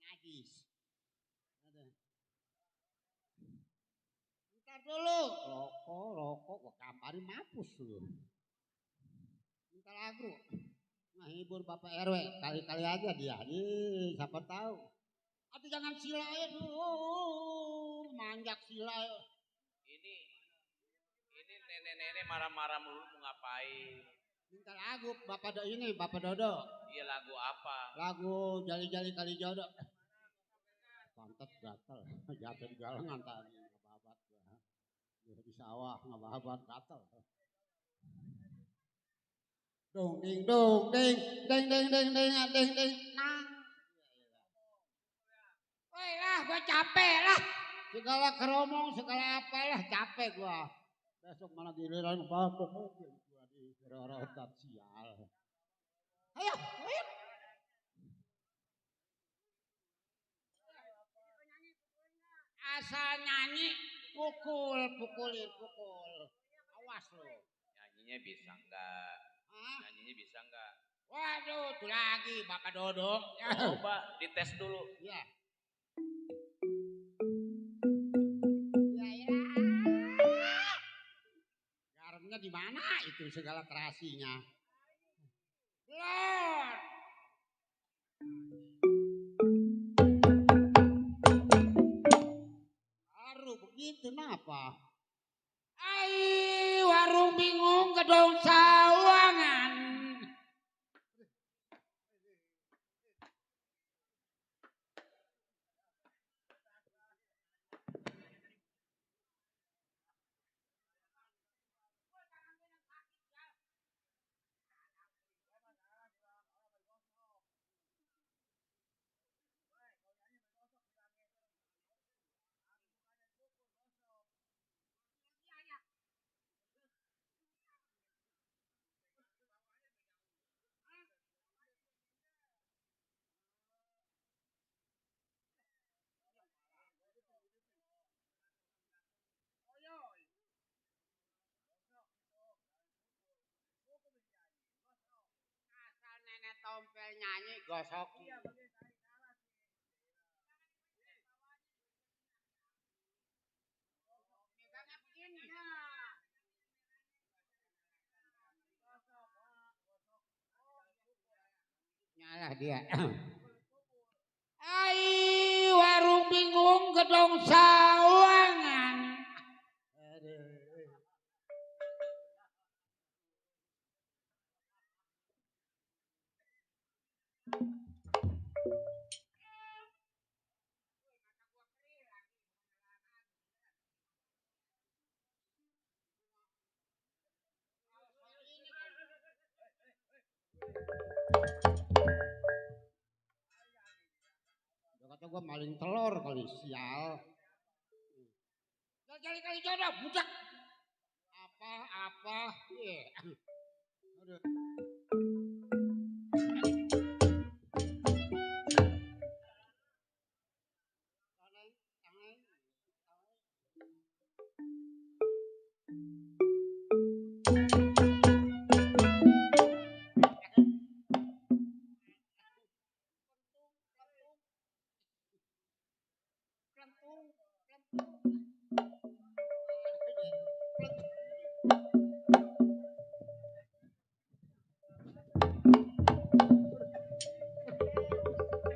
Speaker 7: Najis. Aduh. Bentar dulu. Rokok. Gua kamparin mampus lu. Minta lagu. Ngehibur Bapak RW. Kali-kali aja dia. Siapa tahu. Aduh jangan sila ya. Manjak sila ya.
Speaker 5: Ini nenek-nenek marah-marah mulu mau ngapain?
Speaker 7: Minta lagu Bapak Dodo.
Speaker 5: Iya lagu apa?
Speaker 7: Lagu jali-jali kali jodoh. Pantat gatel. Jatuh di galengan tadi. Ngebabat gua. Di sawah ngebabat gatel. Dong ding. Ding. Nang. Woi lah gua capek lah. Segala keromong segala apalah capek gua. Besok mana giliran bapak gua di rorotan sial. Ayo. Asal nyanyi pukulin. Awas lo.
Speaker 5: Nyanyinya bisa enggak?
Speaker 7: Hah?
Speaker 5: Nyanyinya bisa enggak?
Speaker 7: Waduh, tuh lagi Bapak Dodo.
Speaker 5: Coba dites dulu.
Speaker 7: Iya. Garamnya di mana itu segala terasinya? Lor. Baru begitu napa? Ai, warung bingung gedong sawangan. Asal nenek Tompel nyanyi gosok. Nyalah dia. Ai, warung bingung gedong sawangan. Kata gua maling telur kali sial. Kali jodoh budak. Apa? Aduh.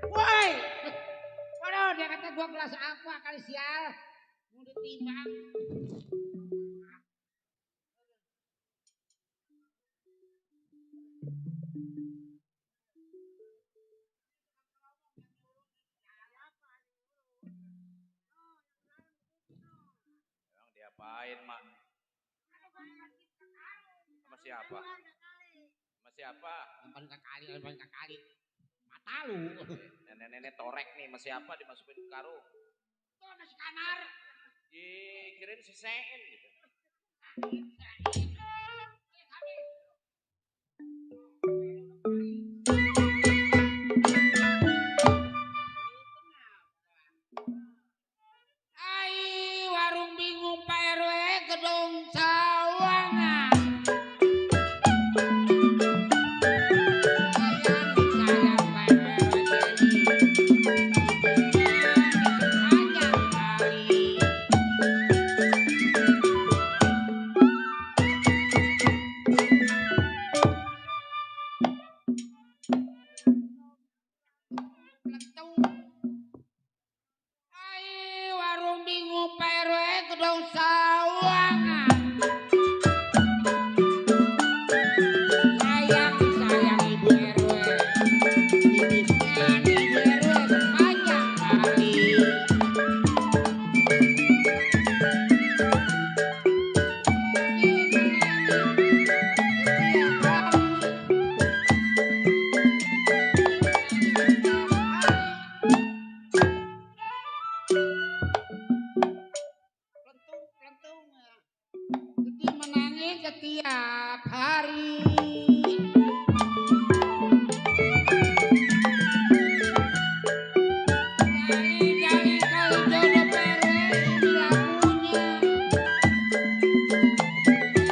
Speaker 7: Woi, waduh dia kata gua kelas apa kali sial, mau ditimbang.
Speaker 5: Ngapain, Mak? Sama siapa? Sama siapa?
Speaker 7: Lemparin ke kali. Mata lu.
Speaker 5: Nenek-nenek torek nih, sama siapa dimasukin ke karung?
Speaker 7: Tuh nasi kanar.
Speaker 5: Kirain si Sein gitu.
Speaker 6: Ai warung bingung Pak RW gedung sawangan. Sayang Pak RW sepanjang kali. Ai warung bingung Pak RW gedung sawangan. Sayang Ibu RW. Ibisnya Ibu RW sepanjang kali. Pelentung. Sedih menangis setiap hari. Kali kalau jodoh PRW ini lagunya.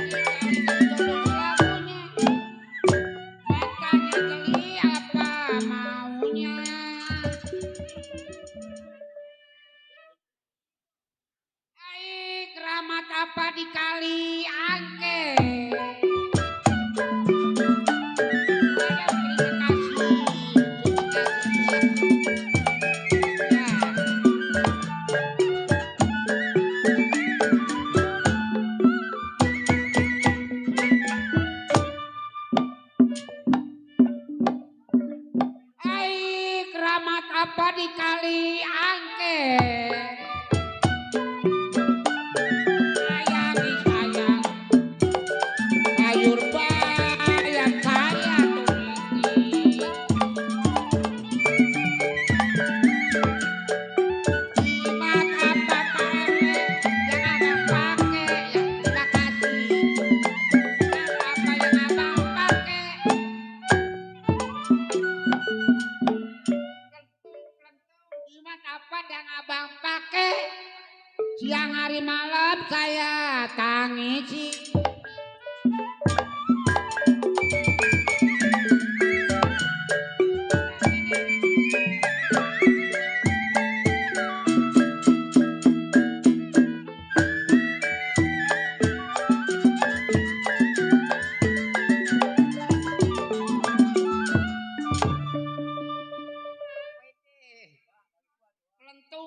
Speaker 6: Kali jodoh lagunya. Matanya geli apa maunya. Ai keramat apa di kali angke. Terima kasih. Ya. Ai keramat apa di kali angke. Sayang sayur bayam saya tuliti. Jimat apa Pak RW yang abang pakai ya terima kasih. Jimat apa yang abang pakai. Jimat apa yang abang pakai. Siang hari malam saya tangisi.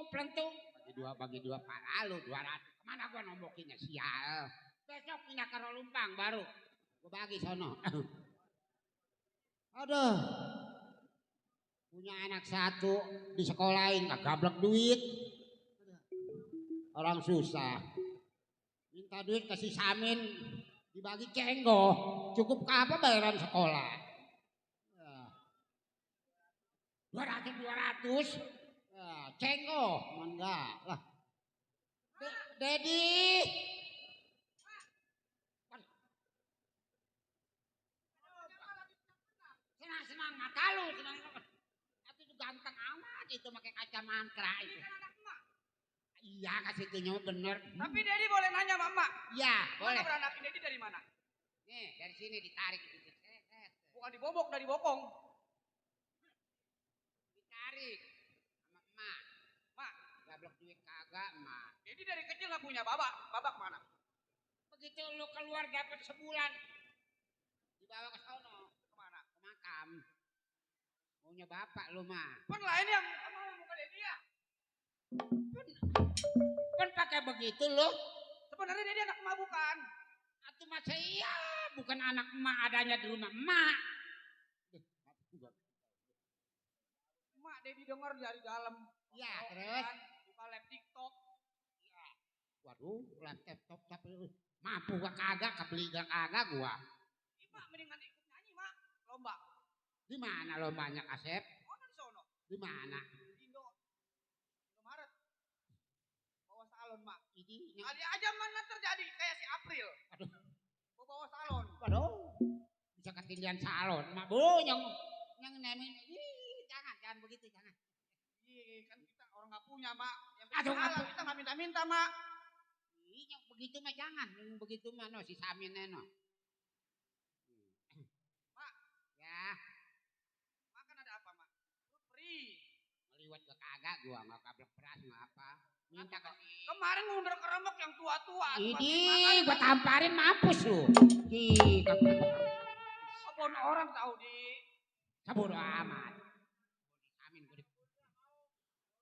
Speaker 6: Pelentung.
Speaker 7: Bagi dua pala lu 200. Kemana gua nombokinnya sial.
Speaker 6: Besok pindah ke Rolumpang baru.
Speaker 7: Gua bagi sono. Aduh. Punya anak satu disekolahin gablek duit. Orang susah. Minta duit kasih samin dibagi cenggo. Cukup ke apa bayaran sekolah? 200. Cenggo, enggak lah. Dedi.
Speaker 6: Senang mata lu, senang. Tapi itu ganteng amat itu pakai kacamata itu.
Speaker 7: Iya kasih tunjuk bener.
Speaker 2: Tapi Dedi boleh nanya sama Emak.
Speaker 7: Iya boleh.
Speaker 2: Mana beranakin Dedi dari mana?
Speaker 7: Nih dari sini ditarik gitu.
Speaker 2: Bukan dibobok dari bokong.
Speaker 7: Ditarik sama emak.
Speaker 2: Mak,
Speaker 7: Gablok duit kagak emak.
Speaker 2: Dedi dari kecil nggak punya babak. Babak mana?
Speaker 7: Begitu lu keluar dapat sebulan dibawa ke sono.
Speaker 2: Kemana?
Speaker 7: Ke makam. Maunya bapak lu mah.
Speaker 2: Pun lain yang mau muka Dedi ya.
Speaker 7: Kan pakai begitu lu.
Speaker 2: Sebenarnya Dedi anak emak bukan.
Speaker 7: Atuh masa iya bukan anak emak adanya di rumah emak.
Speaker 2: Emak Dedi denger dari dalam.
Speaker 7: Iya terus.
Speaker 2: Buka live TikTok.
Speaker 7: Waduh, laptop tapi mampu gak kagak, kebeli gak kagak gua.
Speaker 3: Mak mendingan ikut nyanyi mak, lomba.
Speaker 7: Di mana lombanya Kasep?
Speaker 3: Oh di sono.
Speaker 7: Di mana?
Speaker 3: Indomaret. Bawa salon mak.
Speaker 7: Ini
Speaker 3: Kali aja mana terjadi kayak si April.
Speaker 7: Aduh.
Speaker 3: Bawa salon.
Speaker 7: Waduh. Bisa ketindihan salon, mak bu yang nemin. Jangan begitu, jangan.
Speaker 3: Iya kan kita orang nggak punya mak. Yang
Speaker 7: Aduh,
Speaker 3: halal kita nggak minta-minta mak.
Speaker 7: Yang begitu mah jangan, yang begitu mah no si Samin no.
Speaker 3: Mak,
Speaker 7: Ya,
Speaker 3: makan ada apa mak? Free.
Speaker 7: ngeliwat ke kagak gua nggak kablek beras nggak apa. Minta ke
Speaker 3: Kemarin ngundar keremek yang tua-tua.
Speaker 7: ini gua tamparin mampus lu.
Speaker 3: Apapun orang tahu di.
Speaker 7: Sabodo amat. Samin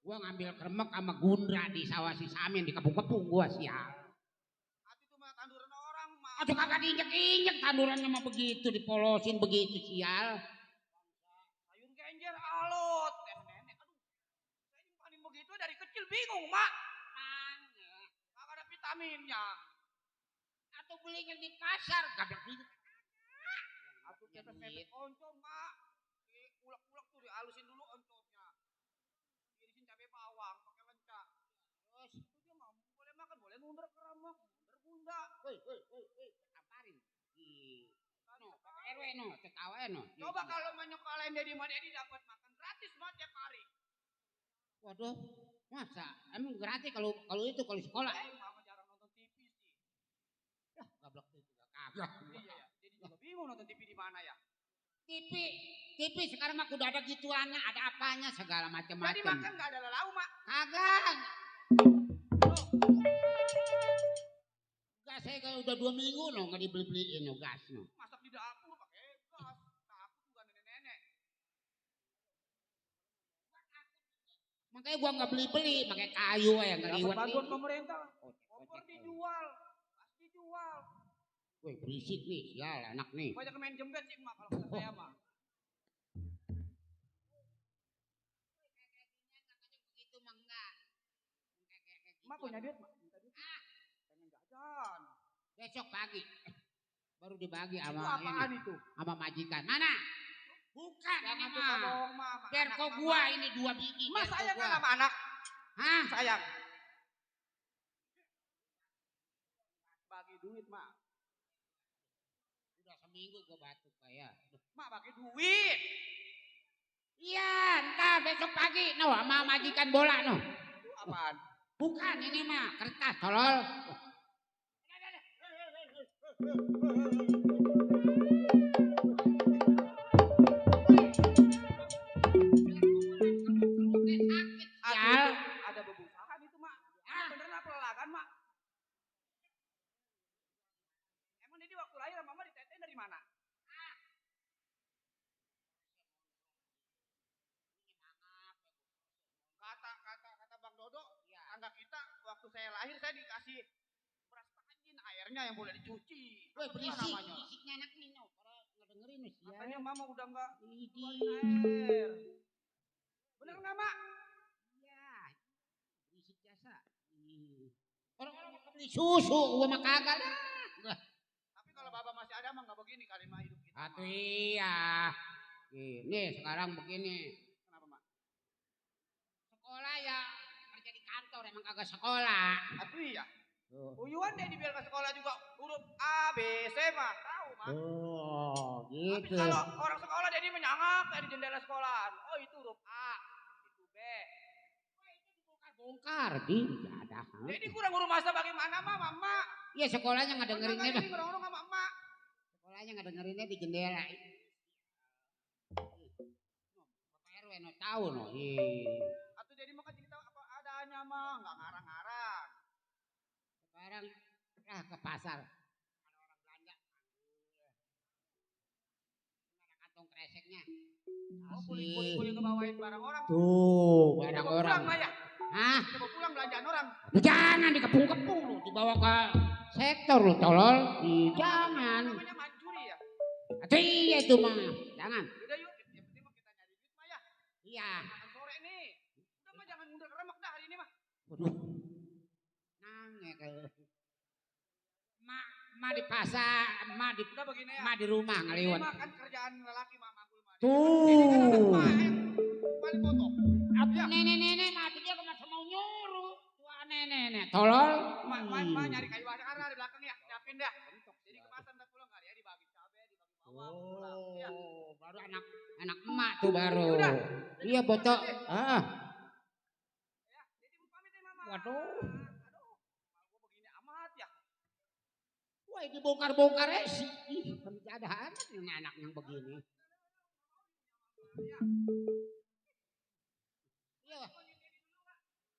Speaker 7: gua ngambil kremek sama gundra di sawah si Samin di kepung-kepung gua sial.
Speaker 3: Hati itu mah tanduran orang mak.
Speaker 7: Aduh kagak diinjek-injek tandurannya mah begitu dipolosin begitu sial.
Speaker 3: Sayur genjer alot. Nenek. Aduh. Saya nyimpan begitu dari kecil bingung mak. Kagak ada vitaminnya.
Speaker 7: Atau belinya di pasar gablek gitu.
Speaker 3: Atau pepes oncom mak. Ulek-ulek tuh dihalusin dulu oncomnya. Irisin cabai bawang pakai lenca. Terus itu dia mau boleh makan, boleh ngundar keremek, ngundar bunda.
Speaker 7: Woi, tamparin. No, Pak RW no, ketawa no.
Speaker 3: Coba kalau menyokolain Dedi sama Dedi dapat makan gratis mak tiap hari.
Speaker 7: Waduh, masa emang gratis kalau kalau sekolah?
Speaker 3: Mama jarang nonton TV sih.
Speaker 7: Ya, gablek itu kagak.
Speaker 3: Iya ya, Dedi juga bingung nonton TV di mana ya.
Speaker 7: TV sekarang mah udah ada gituannya, ada apanya segala
Speaker 3: Jadi
Speaker 7: macam-macam.
Speaker 3: makan nggak ada lauk mak.
Speaker 7: Kagak. Gas saya kalau udah 2 minggu no nggak dibeli-beliin no gas no.
Speaker 3: Masak di dapur pakai gas. Takut juga nenek-nenek.
Speaker 7: Makanya gua nggak beli-beli, pakai kayu ya nggak
Speaker 3: Dapat
Speaker 7: liwat.
Speaker 3: bantuan pemerintah. Kompor dijual, gas dijual.
Speaker 7: Woi berisik nih, sial anak nih.
Speaker 3: Banyak main jembet sih mak kalau kata saya mah.
Speaker 7: Begitu mah enggak.
Speaker 3: Mak punya duit mak. Minta duit. Pengen jajan.
Speaker 7: Besok pagi baru dibagi
Speaker 3: Itu
Speaker 7: sama
Speaker 3: apaan
Speaker 7: ini,
Speaker 3: itu?
Speaker 7: sama majikan. Mana? Bukan ini
Speaker 3: Jangan suka
Speaker 7: mah.
Speaker 3: bohong mah.
Speaker 7: Derko gua ini 2 biji.
Speaker 3: Mas
Speaker 7: derko
Speaker 3: sayang kan
Speaker 7: gua.
Speaker 3: sama anak.
Speaker 7: Hah?
Speaker 3: Sayang. Bagi duit mak.
Speaker 7: Udah seminggu gua batuk kayak.
Speaker 3: Mak bagi duit.
Speaker 7: Iya, ntar besok pagi no sama majikan bola no.
Speaker 3: Itu apaan?
Speaker 7: Bukan ini mah kertas tolol.
Speaker 3: Aduh, ada bebusahan itu mak. Beneran apa lelagan mak? Emang Dedi waktu lahir mama ditetein dari mana? Kata Bang Dodo, tangga kita waktu saya lahir saya dikasih beras tajin airnya yang boleh dicuci.
Speaker 7: Woi
Speaker 3: Apa
Speaker 7: berisik,
Speaker 3: namanya?
Speaker 7: berisiknya anak nih no. Para ngedengerin nih sial.
Speaker 3: Katanya mama udah enggak
Speaker 7: Idi.
Speaker 3: keluarin air. Bener nggak mak?
Speaker 7: Iya. Berisik jasa. Orang-orang mau beli susu, gua mah kagak dah.
Speaker 3: Tapi kalau bapak masih ada mah nggak begini kali mah hidup kita.
Speaker 7: Atuh
Speaker 3: Mak.
Speaker 7: iya. Ini sekarang begini.
Speaker 3: Kenapa mak?
Speaker 7: Sekolah ya kerja di kantor emang kagak sekolah.
Speaker 3: Aduh iya.
Speaker 7: Tuh.
Speaker 3: Uyuan deh dibiar ke sekolah juga huruf A, B, C mah tahu mah.
Speaker 7: Oh,
Speaker 3: Tapi
Speaker 7: gitu.
Speaker 3: kalau orang sekolah jadi menyangak dari jendela sekolahan. Oh itu huruf A, itu B.
Speaker 7: Bongkar di ada.
Speaker 3: Jadi kurang guru masa bagaimana mah mama?
Speaker 7: Iya sekolahnya nggak dengerinnya dah.
Speaker 3: Jadi ngerong-ngerong sama emak.
Speaker 7: Sekolahnya nggak dengerinnya di jendela. Bapak RW no tahu no.
Speaker 3: Atau jadi mau cerita apa adanya mah nggak ngarang-ngarang.
Speaker 7: Sekarang ke pasar ada orang belanja. Ada kantong kreseknya.
Speaker 3: Oh kulit-kulit ngebawain barang orang.
Speaker 7: Tuh barang
Speaker 3: Coba
Speaker 7: orang.
Speaker 3: pulang lah ya.
Speaker 7: Hah?
Speaker 3: Coba pulang belanjaan orang.
Speaker 7: Jangan dikepung-kepung lu, dibawa ke sektor lu tolol. Jangan.
Speaker 3: Namanya mencuri ya.
Speaker 7: Aduh iya itu mah. Jangan.
Speaker 3: Udah yuk, yang penting mah kita nyari duit mah ya.
Speaker 7: Iya.
Speaker 3: Makan sore nih. Udah mah jangan mundur remek dah hari ini mah.
Speaker 7: Waduh. Nangek Ma di pasar, ma di
Speaker 3: Udah begini ya.
Speaker 7: ma di rumah
Speaker 3: Ini
Speaker 7: ngaliwat.
Speaker 3: mah kan kerjaan lelaki mama gue mah.
Speaker 1: Tuh.
Speaker 3: Paling foto.
Speaker 7: Apa nenek-nenek mati dia kemana mau nyuruh. Tua nenek-nenek tolol.
Speaker 3: Ma nyari kayu bakar di belakang ya. Siapin dah. Jadi kemasan tak pulang kali ya dibagi cabai, dibagi bawang pulang. Ya.
Speaker 7: Oh, baru anak emak tuh baru.
Speaker 3: Udah.
Speaker 7: Iya bocok. Ah.
Speaker 3: Ya, jadi mau pamit ya mama.
Speaker 7: Waduh.
Speaker 3: Aduh. Gue begini amat ya.
Speaker 7: Wah, dibongkar-bongkar sih. Ih, ada amat ini anak yang begini. Iya.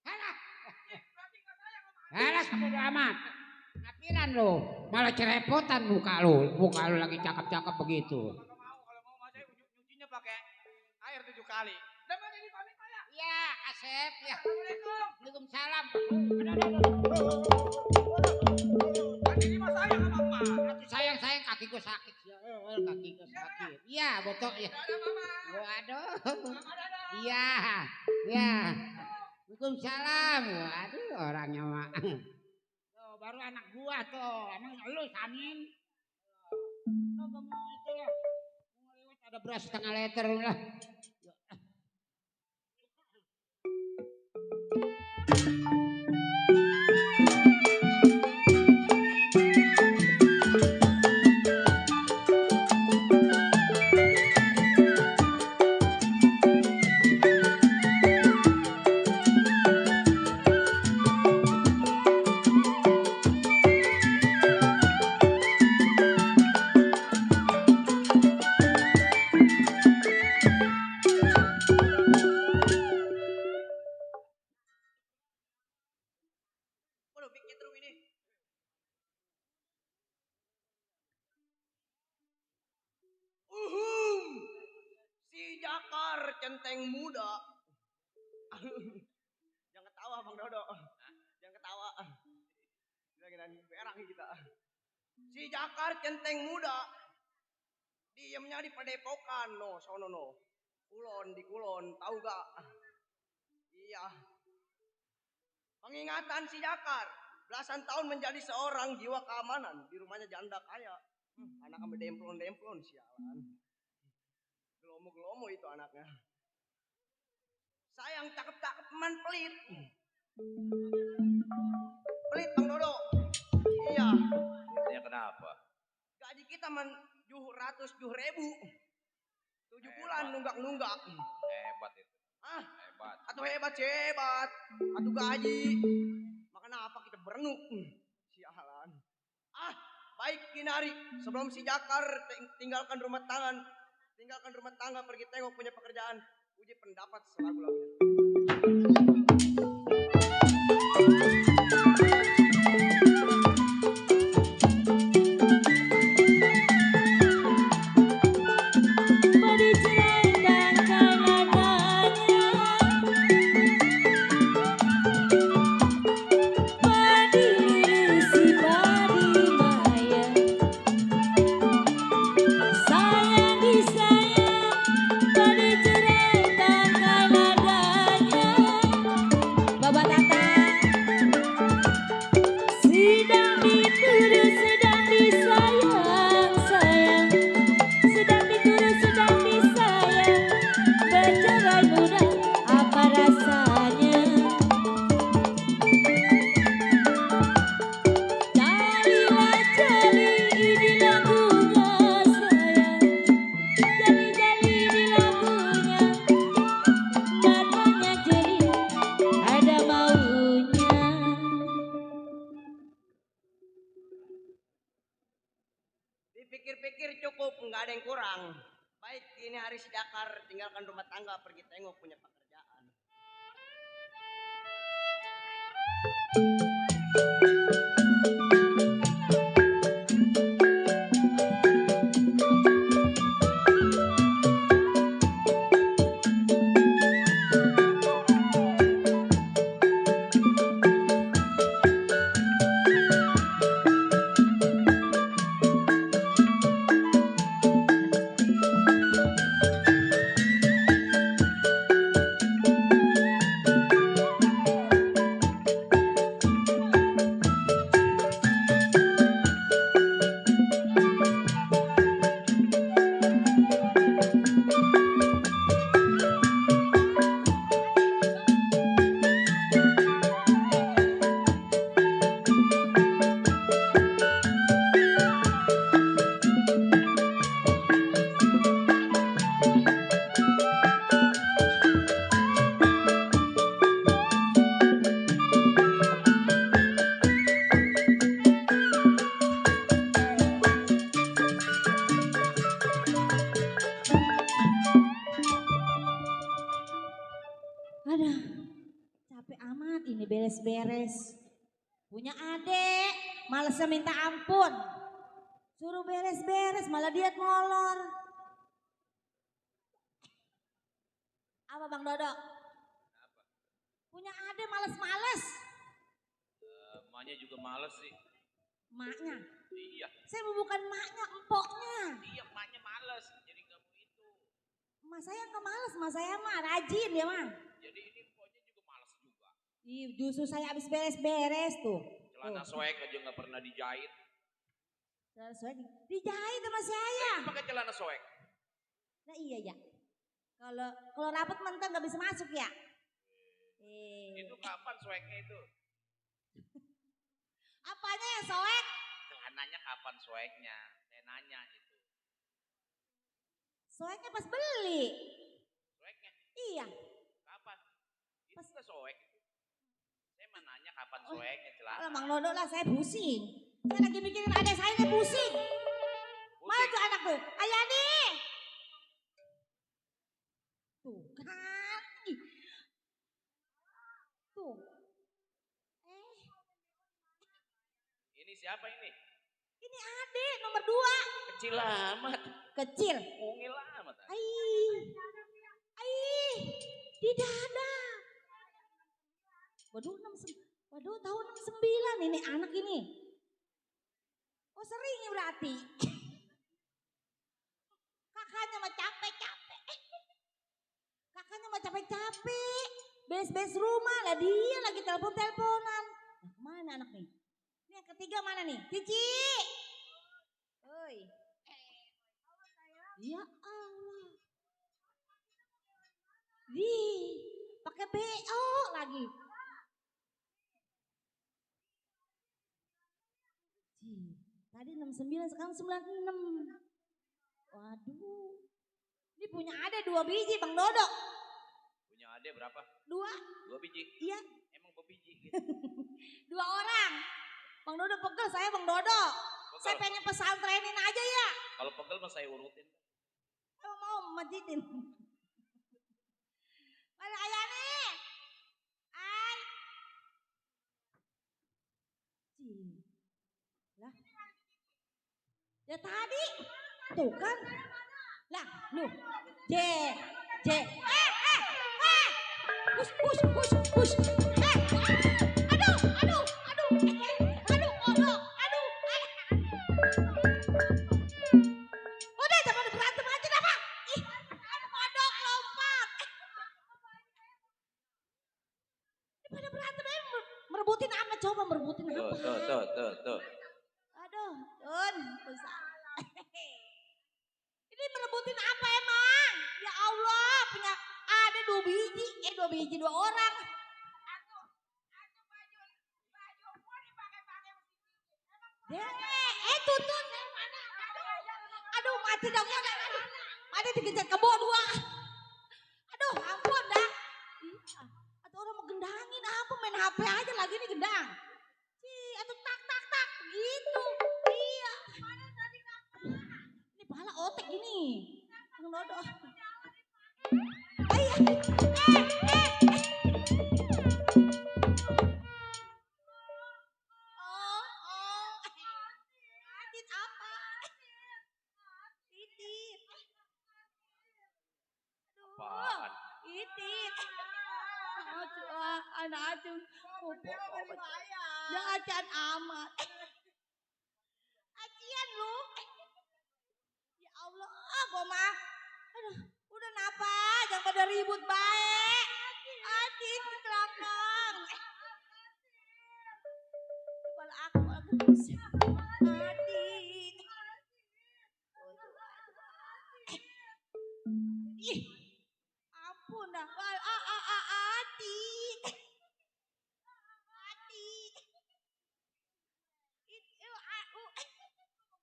Speaker 7: Halah. Halah kamu udah amat. Ngapiran lo, malah cerepotan muka lo lagi cakep-cakep begitu.
Speaker 3: Kalau mau mas saya nyucinya pakai air 7 kali. Udah mana ini pamit Pak ya?
Speaker 7: Iya, Asep ya.
Speaker 3: Assalamualaikum.
Speaker 7: Waalaikumsalam.
Speaker 3: Kan ini mas sayang sama emak.
Speaker 7: Aduh sayang kaki gue sakit. Kaki gue sakit. Iya, bocok ya.
Speaker 3: Ada mama.
Speaker 7: Waduh.
Speaker 3: Ada.
Speaker 7: Iya. Ya. Waalaikumsalam. Waduh, orangnya mak. Tuh, baru anak gua tuh. Emang lu Samin? Tuh, kamu itu ya. Mau lewat ada beras setengah liter lah.
Speaker 3: Waduh, bikin drum ini. Si Jakar centeng muda. Jangan ketawa Bang Dodo. Jangan ketawa. Gila-gilaan berang kita. Si Jakar centeng muda. Diemnya di Padepokan, no, sono no. Kulon di Kulon, tahu gak? Iya. Pengingatan si Jakar, belasan tahun menjadi seorang jiwa keamanan di rumahnya janda kaya. Anak sampai demplon-demplon sialan. Gelomo-gelomo itu anaknya. Sayang cakep-cakep man pelit. Pelit Bang Dodo. Iya.
Speaker 5: Ya kenapa?
Speaker 3: Gaji kita man 700.000. 7 bulan nunggak-nunggak.
Speaker 5: Hebat itu.
Speaker 3: Ah,
Speaker 5: Hebat.
Speaker 3: atau hebat hebat. Atau gaji. Makanya apa kita berenuk. Sialan. Ah, baik Kinari. Sebelum si Jakar tinggalkan rumah tangga pergi tengok punya pekerjaan. Uji pendapat selagu-lagunya. Dipikir-pikir cukup, nggak ada yang kurang. Baik, ini hari si Jakar tinggalkan rumah tangga pergi tengok punya pekerjaan.
Speaker 6: beres-beres. Punya adek, malesnya minta ampun. Suruh beres-beres, malah dia ngolor. Apa Bang Dodo? Punya adek males-males.
Speaker 5: Emaknya juga males sih.
Speaker 6: Maknya.
Speaker 5: Iya.
Speaker 6: Saya bukan maknya, empoknya.
Speaker 5: Iya, emaknya males. Jadi kamu itu.
Speaker 6: Mas saya nggak males, mas saya mah rajin ya mah.
Speaker 5: Jadi ini empoknya juga males juga.
Speaker 6: Ih, justru saya habis beres-beres tuh.
Speaker 5: Celana soek aja nggak pernah dijahit.
Speaker 6: Celana soek dijahit sama saya.
Speaker 5: Itu pakai celana soek.
Speaker 6: Nah iya ya. Kalau rapet mentah nggak bisa masuk ya.
Speaker 5: Itu kapan soeknya itu?
Speaker 6: Apanya yang soek?
Speaker 5: Celananya kapan soeknya? Saya nanya itu.
Speaker 6: Soeknya pas beli.
Speaker 5: Soeknya?
Speaker 6: Iya.
Speaker 5: Kapan? Itu nggak soek. Saya mau nanya kapan soeknya celana.
Speaker 6: Kalau Bang Dodo lah saya pusing. Saya lagi mikirin adek saya ini pusing. Mana tuh anak tuh? Ayani. Tuh kan. Tuh.
Speaker 5: Ini siapa ini?
Speaker 6: Ini adek nomor 2.
Speaker 5: Kecil amat.
Speaker 6: Kecil.
Speaker 5: Mungil amat.
Speaker 6: Di dada. Waduh tahun 69 ini anak ini. Oh sering ya berarti. Kakaknya mah capek-capek. Beres-beres rumah lah dia lagi telepon-teleponan. Nah kemana anak nih? Ini yang ketiga mana nih? Cici. Oi. Ya Allah. Pakai BO lagi. Tadi 69 sekarang 96. Waduh. Ini punya ada 2 biji Bang Dodo.
Speaker 5: Punya adek berapa?
Speaker 6: 2.
Speaker 5: 2 biji?
Speaker 6: Iya.
Speaker 5: Emang 2 biji gitu?
Speaker 6: 2 orang. Bang Dodo pegel, saya Bang Dodo.
Speaker 5: Pegel.
Speaker 6: Saya pengen pesantrenin aja ya.
Speaker 5: Kalau pegel mah saya urutin.
Speaker 6: Mau majitin. Mana Ayani? Lah. Ya tadi. Tuh kan. Lah, lu. J. Push. Aduh. Udah jangan berantem aja dah, Pak. Ih, kodok lompat. Ini pada berantem aja merebutin apa coba merebutin apa?
Speaker 5: Tuh.
Speaker 6: Aduh, Dun, susah. Ini merebutin apa emang? Ya Allah, punya ada 2 biji, 2 orang. Tuntun. Aduh, mati dong. Mati dikejar kebo 2. Aduh, ampun dah. Atau orang mau gendangin apa main HP aja lagi nih gendang. Atau tak begitu. Iya. Ini pala otek gini. Bang Dodo. Adit apa? Titit.
Speaker 5: Apaan?
Speaker 6: Titit. Anak acung. Jangan amat. Acian lu. Ya Allah, gua mah. Aduh, udah napa? Jangan pada ribut baik. Adit di belakang. Kepala aku lagi pusing. Adit. Ih, ampun dah. Adit.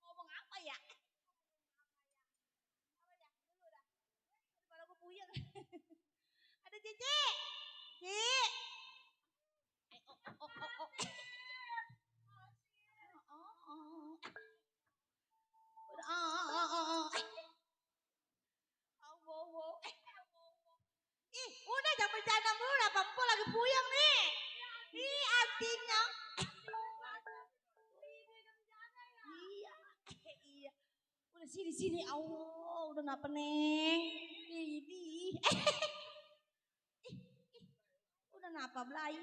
Speaker 6: Ngomong apa ya? Kepala gue puyeng. Ada Cici. Ih, udah jangan bercanda mulu lah, Pampo lagi puyeng nih. Ih,
Speaker 8: Sini, Allah, udah napa neng? Ini, udah napa belai?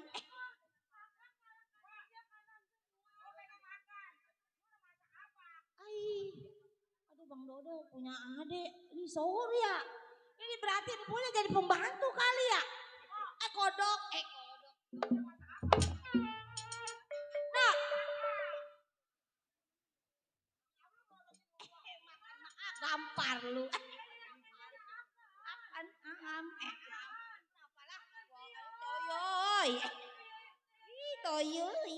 Speaker 8: Aduh Bang Dodo punya adik, ini sohor ya. Ini berarti punya jadi pembantu kali ya? Kodok. Nah, gampar lu. Akan aham. Toyoy. Toyoy.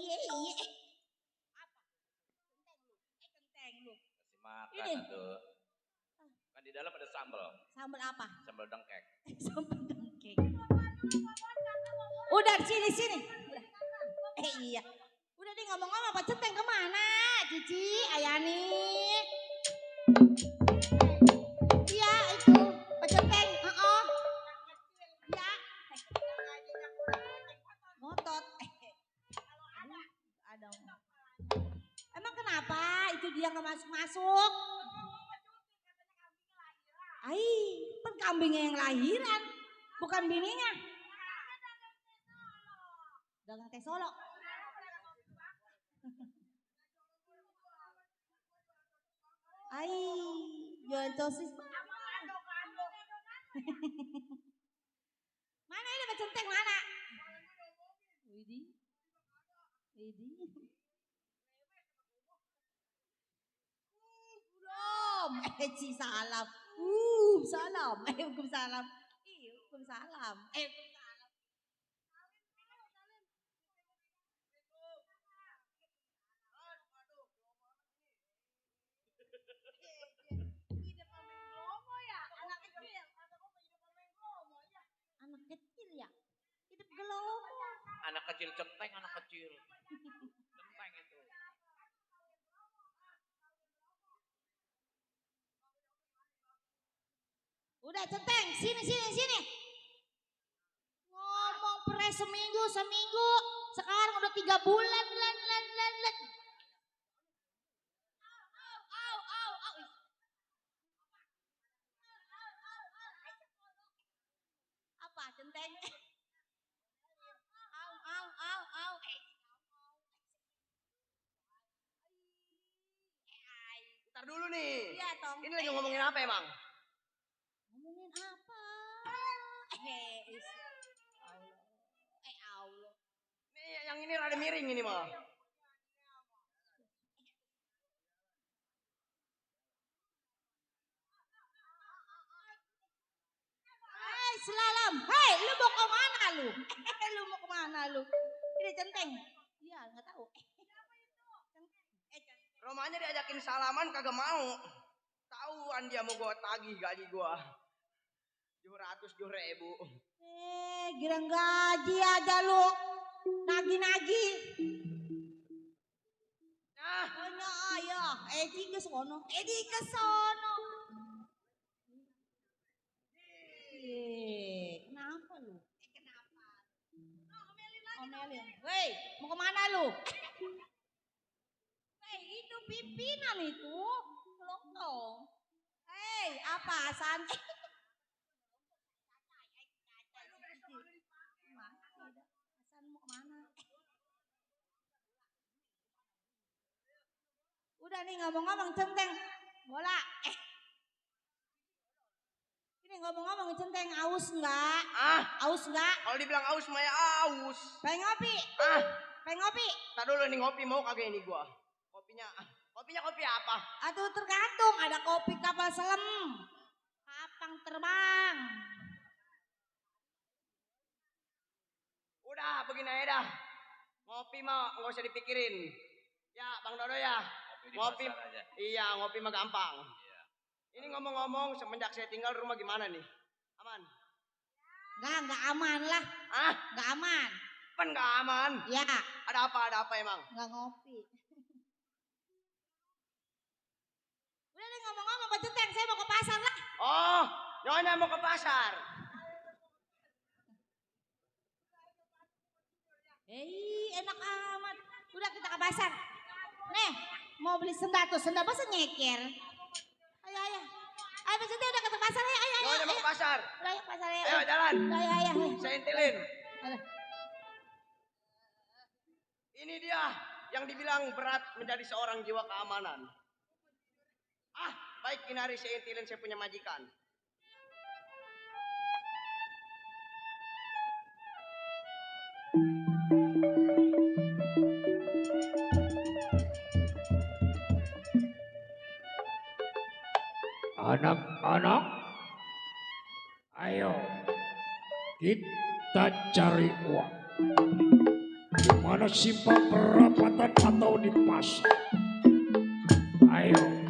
Speaker 8: Apa? Kenteng lu.
Speaker 5: Kasih makan
Speaker 8: Ini.
Speaker 5: tuh. Kan di dalam ada sambal.
Speaker 8: Sambal apa?
Speaker 5: Sambal dengkek.
Speaker 8: Sambal dengkek. Udah sini. Iya. Udah deh ngomong-ngomong Pak Centeng kemana? Cici, Ayani. Iya itu Pak Centeng. Ya. Ngotot. Ada. Emang kenapa itu dia nggak masuk? Kan kambingnya yang lahiran, bukan bininya. Dagang teh Solo. Jualan sosis. Mana ini Pak Centeng mana? Widih. Belum. Salam. Salam. Waalaikumsalam. Waalaikumsalam. Anak kecil ya? Hidup gelomo.
Speaker 5: Anak kecil Centeng, anak kecil. Centeng itu.
Speaker 8: Udah Centeng, sini. Ngomong pernah seminggu. Sekarang udah 3 bulan. Apa Centeng?
Speaker 3: Ntar dulu nih.
Speaker 8: Iya Tong.
Speaker 3: Ini lagi ngomongin apa emang?
Speaker 8: Ngomongin apa? Allah.
Speaker 3: Nih yang ini rada miring ini mah.
Speaker 8: Selalam. Hei, lu mau kemana lu? Ini Centeng. Iya, nggak tahu.
Speaker 3: Romanya diajakin salaman kagak mau. Tahuan dia mau gua tagih gaji gua. 700.000.
Speaker 8: Girang gaji aja lu. Nagi.
Speaker 3: Nah,
Speaker 8: Ayo. Edi ke sono. Kenapa lu? Omelin. Woi, mau kemana lu? Itu pimpinan itu. Lontong. Hei, apa Hasan? Hasan mau kemana? Udah nih ngomong-ngomong Centeng. Bola. Ini ngomong-ngomong Centeng, aus enggak? Aus enggak?
Speaker 3: kalau dibilang aus mah ya aus.
Speaker 8: Pengen ngopi? Pengen ngopi?
Speaker 3: Ntar dulu nih ngopi mau kagak ini gua. Kopinya kopi apa?
Speaker 8: Aduh tergantung, ada kopi kapal selam, kapang terbang.
Speaker 3: Udah begini aja dah. Ngopi mah nggak usah dipikirin. Ya Bang Dodo ya. Ngopi
Speaker 5: aja.
Speaker 3: Iya ngopi mah gampang. Iya. Ini ngomong-ngomong semenjak saya tinggal di rumah gimana nih? Aman?
Speaker 8: Enggak aman lah. Enggak aman.
Speaker 3: Kan nggak aman.
Speaker 8: Ya.
Speaker 3: Ada apa emang?
Speaker 8: Enggak ngopi. Udah nih ngomong-ngomong Pak Centeng, saya mau ke pasar lah.
Speaker 3: Oh, Nyonya mau ke pasar.
Speaker 8: Enak amat. Udah kita ke pasar. Nih, mau beli senda tuh, senda masa nyeker. Ayo ya. Ayo Pak Siti udah ke pasar ya. Ayo.
Speaker 3: Mau ke pasar.
Speaker 8: Udah ya pasar ya.
Speaker 3: Ayo jalan.
Speaker 8: Ayo.
Speaker 3: Saya intilin.
Speaker 8: Ayo.
Speaker 3: Ini dia yang dibilang berat menjadi seorang jiwa keamanan. Baik Kinari, saya intilin, saya punya majikan.
Speaker 4: Anak-anak, ayo kita cari uang. Di mana simpang perapatan atau di pasar? Ayo.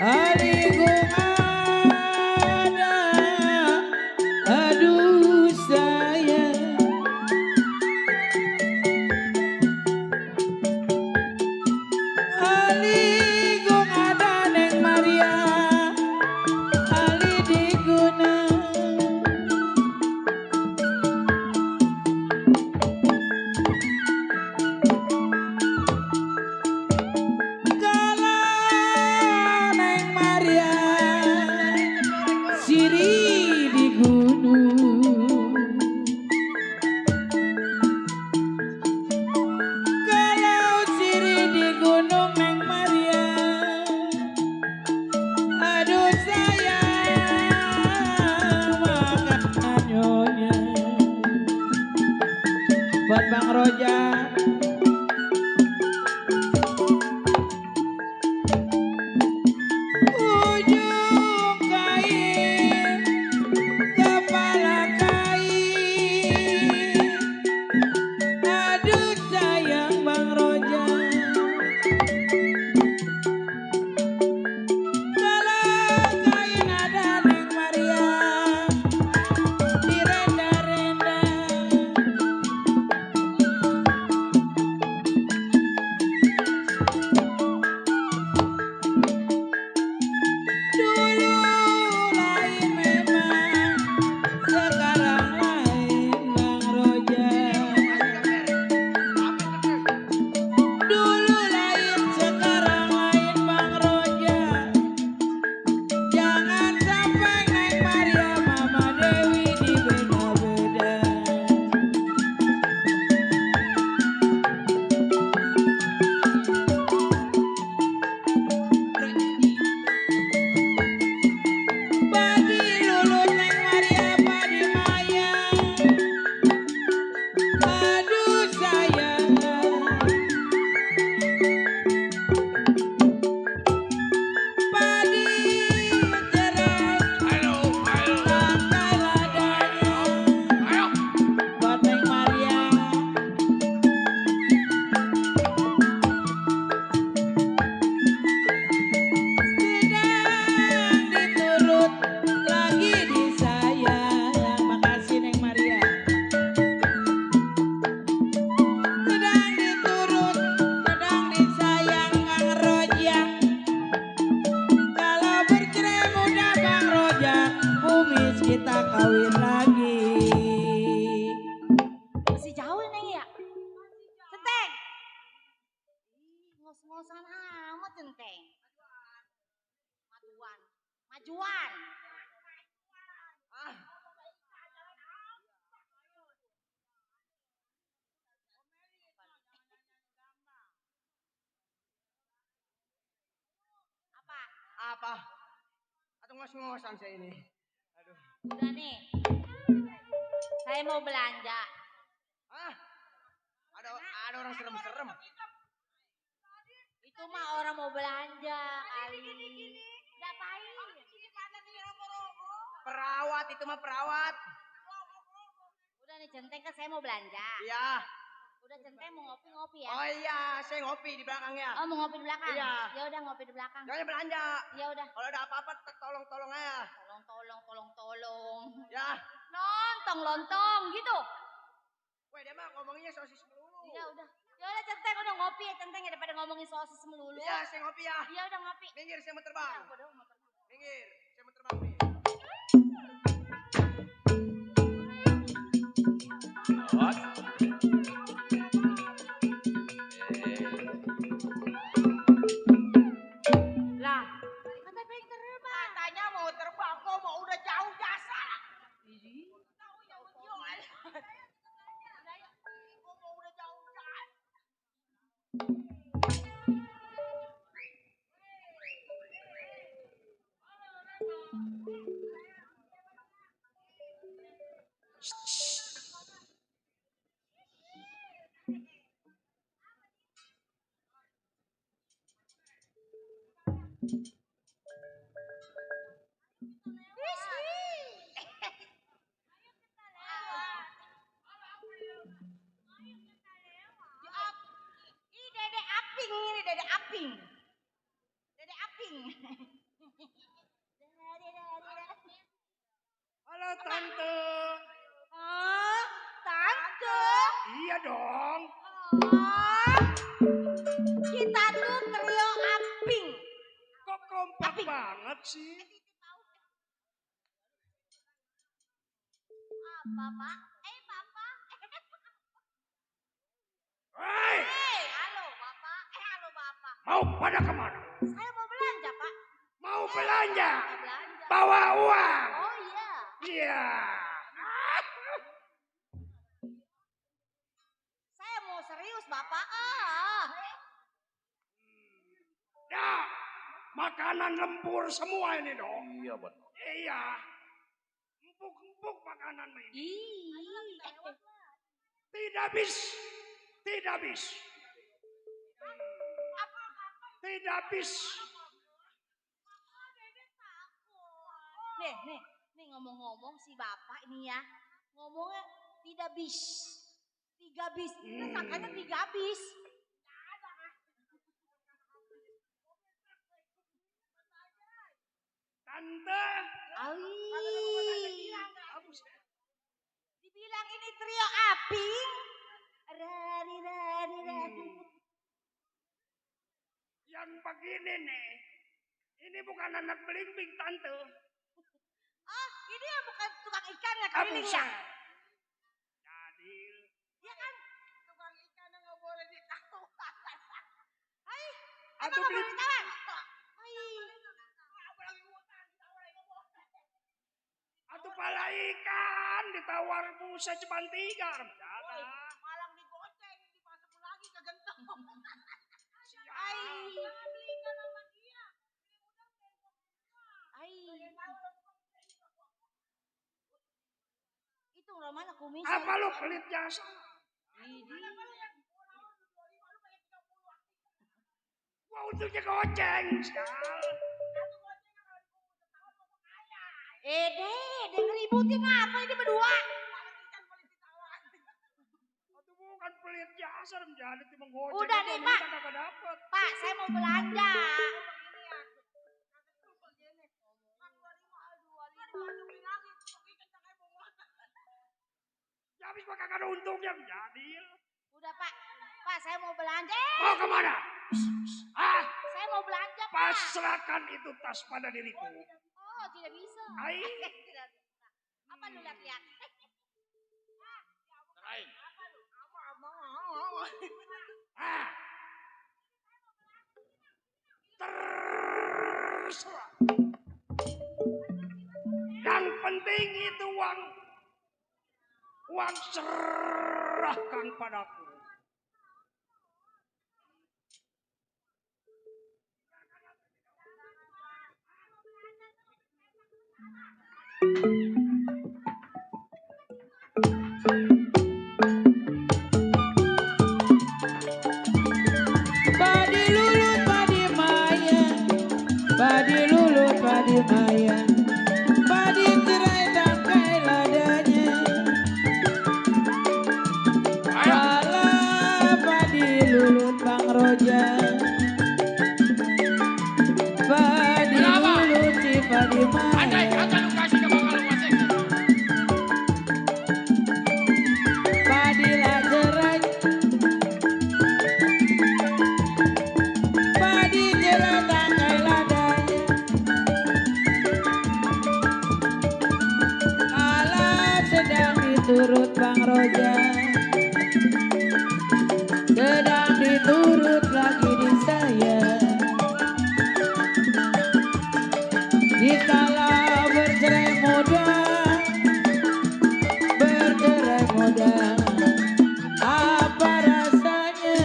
Speaker 6: Hari gua ada kita kawin lagi.
Speaker 8: Masih jauh Neng ya? Centeng. Ngos-ngosan amat Centeng. Majuan. Majuan. Apa?
Speaker 3: Apa? Atau ngos-ngosan saya ini? Aduh.
Speaker 8: Udah nih. Saya mau belanja.
Speaker 3: Ah, ada orang serem-serem.
Speaker 8: Itu mah orang mau belanja kali. Ngapain?
Speaker 3: Perawat itu mah perawat.
Speaker 8: Udah nih Centeng kan saya mau belanja.
Speaker 3: Iya.
Speaker 8: Udah Centeng mau ngopi-ngopi ya.
Speaker 3: Oh iya, saya ngopi di belakangnya.
Speaker 8: Oh mau ngopi di belakang?
Speaker 3: Iya.
Speaker 8: Ya udah ngopi di belakang.
Speaker 3: Jangan belanja.
Speaker 8: Ya udah.
Speaker 3: Kalau ada apa-apa tolong aja.
Speaker 8: Tolong.
Speaker 3: Ya.
Speaker 8: Lontong gitu.
Speaker 3: Weh, dia mah ngomonginnya sosis melulu.
Speaker 8: Iya udah. Ya udah Centeng udah ngopi ya Centeng ya daripada ngomongin sosis melulu.
Speaker 3: Iya, saya ngopi ya.
Speaker 8: Iya udah ngopi.
Speaker 3: Minggir, saya mau terbang.
Speaker 8: Ya, udah mau terbang.
Speaker 3: Minggir, saya mau terbang nih.
Speaker 5: Awas.
Speaker 8: Lah, kata pengen terbang.
Speaker 3: Katanya mau terbang, kok mau udah jauh jasa.
Speaker 8: Ini Dede Aping. Dede Aping.
Speaker 4: Halo tante.
Speaker 8: Oh, tante.
Speaker 4: Iya dong.
Speaker 8: Oh, kita tuh trio Aping.
Speaker 4: Kok kompak banget sih?
Speaker 8: Apa, Pak? Papa.
Speaker 4: Hei,
Speaker 8: Halo, Bapak. Halo, Bapak.
Speaker 4: mau pada kemana?
Speaker 8: Saya mau belanja, Pak.
Speaker 4: Mau belanja?
Speaker 8: Mau belanja.
Speaker 4: Bawa uang.
Speaker 8: Oh iya.
Speaker 4: Iya.
Speaker 8: Saya mau serius, Bapak.
Speaker 4: Ya, makanan lempur semua ini dong. Iya betul. Iya. Empuk-empuk makanan ini. Tidak bis. Tidak bis. Tidak bis.
Speaker 8: Nih ngomong-ngomong si Bapak ini ya. Ngomongnya tidak bis. 3 bis. Kita sangkanya 3 bis.
Speaker 4: Tante.
Speaker 8: Dibilang ini trio Aping. Rari.
Speaker 4: Yang begini nih. Ini bukan anak belimbing tante.
Speaker 8: Oh, ini yang bukan tukang ikan ya keliling ya?
Speaker 4: Jadi.
Speaker 8: Iya kan? Tukang ikan yang nggak boleh ditawan. Hai,
Speaker 4: Atau
Speaker 8: emang nggak
Speaker 4: beli.
Speaker 8: boleh ditawan? Hai.
Speaker 4: Atau pala ikan ditawar busa ceban 3. Jaga.
Speaker 8: Malang digoceng, dimasukin lagi ke gentong. Hai. Beli ikan sama dia. Hai. Itu mana kumis?
Speaker 4: Apa lu pelit jasa? Gua untuknya goceng. Sial.
Speaker 8: Dia ngeributin apa ini berdua?
Speaker 4: Itu bukan pelit jasa menjadi timang goceng.
Speaker 8: Udah nih, Pak.
Speaker 4: Kagak dapet.
Speaker 8: Pak, saya mau belanja.
Speaker 4: Ya habis mah kagak ada untungnya menjadi.
Speaker 8: Udah Pak, Pak saya mau belanja.
Speaker 4: Mau kemana? Ah,
Speaker 8: Saya mau belanja Pak.
Speaker 4: pasrahkan itu tas pada diriku.
Speaker 8: Oh tidak bisa.
Speaker 4: Ai.
Speaker 8: Tidak bisa. lihat.
Speaker 3: Terain.
Speaker 4: Ah. Terserah. Yang penting itu uang. Uang serahkan padaku.
Speaker 6: Padi lulut, padi maya, padi lulut, padi maya, padi cerai tangkai ladanya. Walah padi lulut Bang Roja, padi lulut si padi
Speaker 3: Andai
Speaker 6: maya,
Speaker 3: kata lu kasih ke bakal lu masih.
Speaker 6: padi lah cerai, padi cerai tangkai ladanya. Alam sedang diturut Bang Roja, sedang diturut lagi di saya. Dikala bercerai muda, bercerai muda, apa rasanya?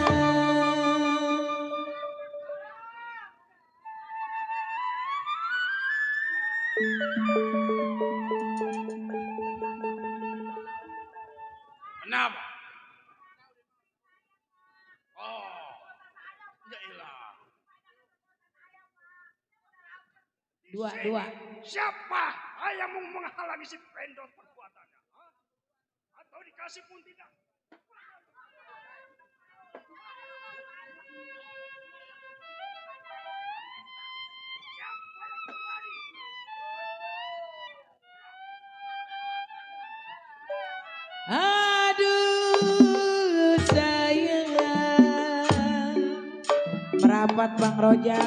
Speaker 4: Kenapa? Oh, ya ilah.
Speaker 6: Dua.
Speaker 4: Siapa yang mau menghalangi si Pendot perbuatannya? Hah? Atau dikasih pun tidak? Siapa yang berani?
Speaker 6: Aduh sayang, merapat Bang Roja,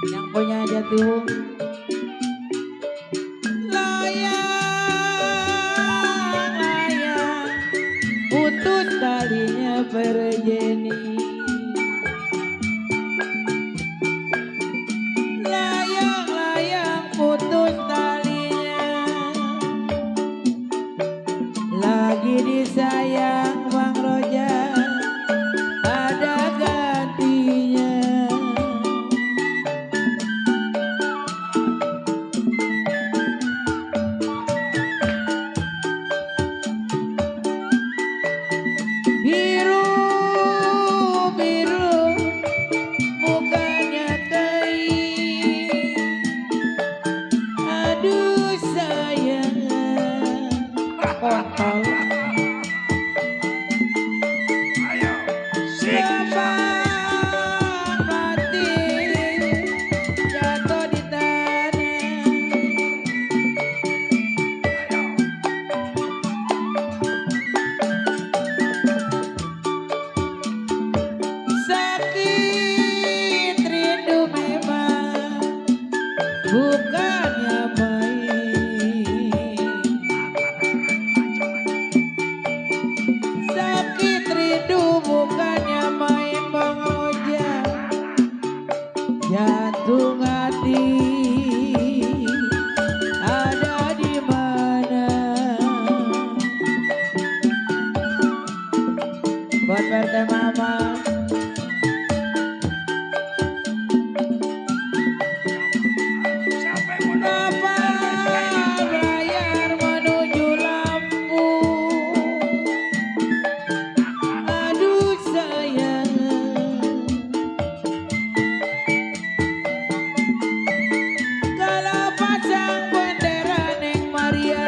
Speaker 6: yang punya Jatiwung. Layang, putus talinya Perjeni. Layang, putus talinya, lagi disayang Bang Roja, ada gantinya. Biru, biru, mukanya teuing. Aduh sayang, kontol.
Speaker 4: Ayo, siksa.
Speaker 6: Abang mati, jatuh di tanah. Sakit rindu memang bukannya main. Sakit rindu bukannya main Bang Roja, jantung hati ada di mana? Buat PT Mama.
Speaker 4: Siapa yang mau
Speaker 6: Kenapa bayar menuju Lampung? Aduh sayang, kalau pasang bendera Neng Maria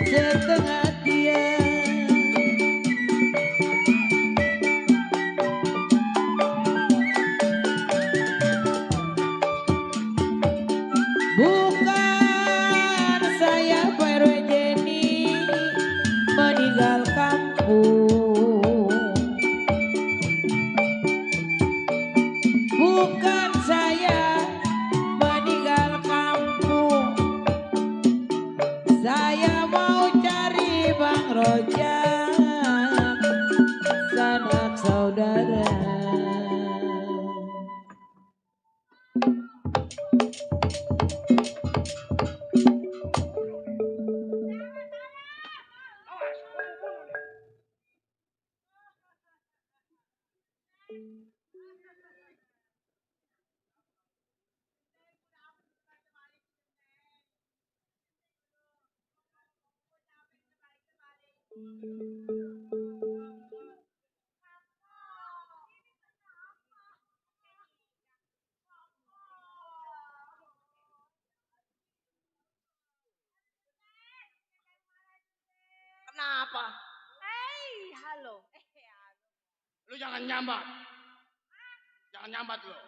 Speaker 6: setengah tiang. Bukan saya Perjeni meninggal kampung, bukan saya
Speaker 3: Kenapa?
Speaker 8: Hei, halo.
Speaker 3: Lu jangan nyambat. Jangan nyambat lu.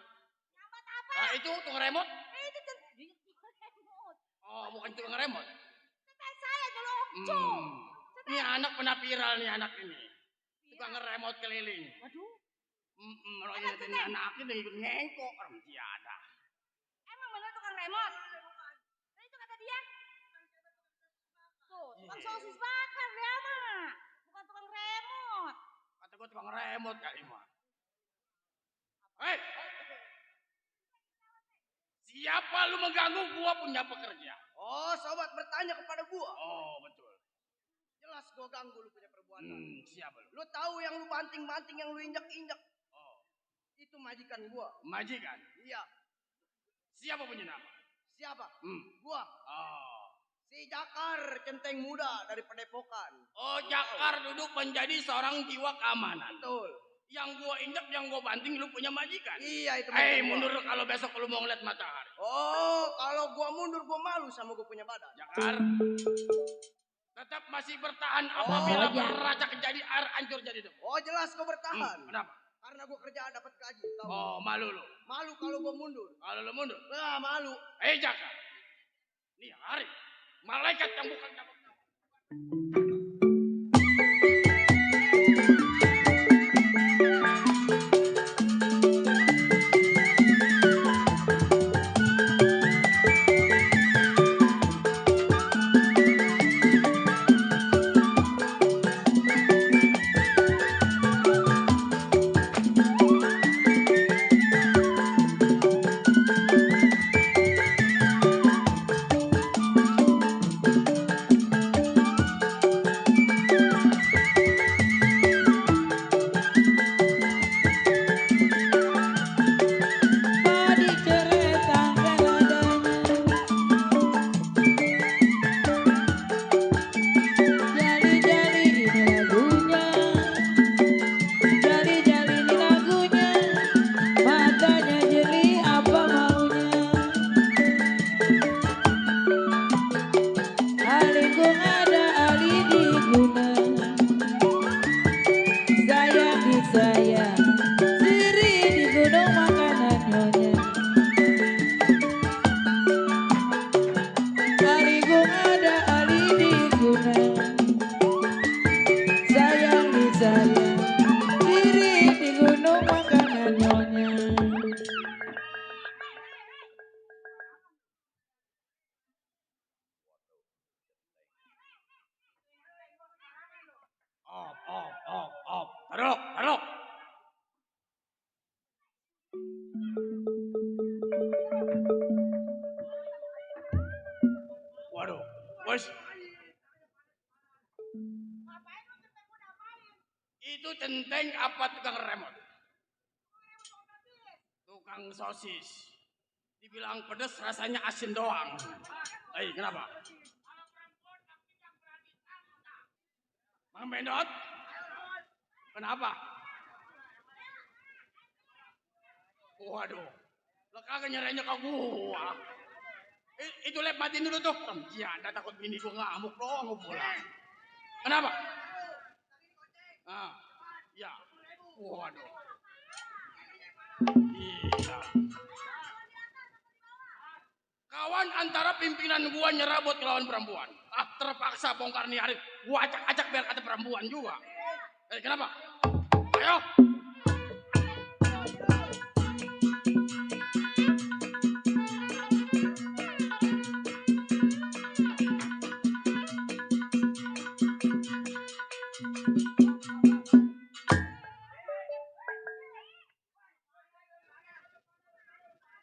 Speaker 8: Nyambat apa?
Speaker 3: Nah, itu tukang remote.
Speaker 8: Itu remote.
Speaker 3: Oh, bukan tukang remote.
Speaker 8: Tetek saya nyolokco.
Speaker 3: Ini anak pernah viral nih anak ini. Tukang remote keliling.
Speaker 8: Waduh.
Speaker 3: Kalau ini anak ini ikut ngengkok orang tiada.
Speaker 8: Emang bener tukang remote? Nah itu kata dia. Tuh, tukang sosis bakar dia mah. Bukan tukang remote.
Speaker 3: Kata gua tukang remote kali mah. Hei! Siapa lu mengganggu gua punya pekerja?
Speaker 2: Oh, sobat bertanya kepada gua.
Speaker 3: Oh, betul.
Speaker 2: Jelas gua ganggu lu punya perbuatan.
Speaker 3: Siapa lu?
Speaker 2: Lu tahu yang lu banting-banting, yang lu injak-injak.
Speaker 3: Oh,
Speaker 2: Itu majikan gua.
Speaker 3: majikan.
Speaker 2: Iya.
Speaker 3: Siapa punya nama?
Speaker 2: Siapa?
Speaker 3: Gua.
Speaker 2: Gua.
Speaker 3: Oh.
Speaker 2: Si Jakar, centeng muda dari Padepokan.
Speaker 3: Oh, Jakar duduk menjadi seorang jiwa keamanan.
Speaker 2: Betul.
Speaker 3: Yang gua injak, yang gua banting, lu punya majikan.
Speaker 2: Iya, itu
Speaker 3: Hei,
Speaker 2: majikan gua.
Speaker 3: mundur kalau besok lu mau ngeliat matahari.
Speaker 2: Oh, kalau gua mundur gua malu sama gua punya badan.
Speaker 3: Jakar tetap masih bertahan apabila beraca jadi air hancur jadi debu.
Speaker 2: Oh, jelas gua bertahan.
Speaker 3: Kenapa?
Speaker 2: Karena gua kerja dapat gaji, tahu.
Speaker 3: Oh, malu lu.
Speaker 2: Malu kalau gua mundur.
Speaker 3: Kalau lu mundur.
Speaker 2: Nah, malu.
Speaker 3: Hei, Jakar. Nih, hari. Malaikat yang bukan cabut. Taruh. Waduh, bos. Itu centeng apa tukang remote? Tukang sosis. Dibilang pedes rasanya asin doang. Kenapa? Mang Bendot? Kenapa? Waduh, lo kagak nyerahnya ke gua. Itu lep matiin dulu tuh. Ya, ada takut bini gua ngamuk doang gua pulang. Kenapa? Ya. Waduh. Iya. Kawan antara pimpinan gua nyerabut ke lawan perempuan. Terpaksa bongkar nih hari. Gua acak-acak biar kata perempuan juga. Kenapa? Ayo.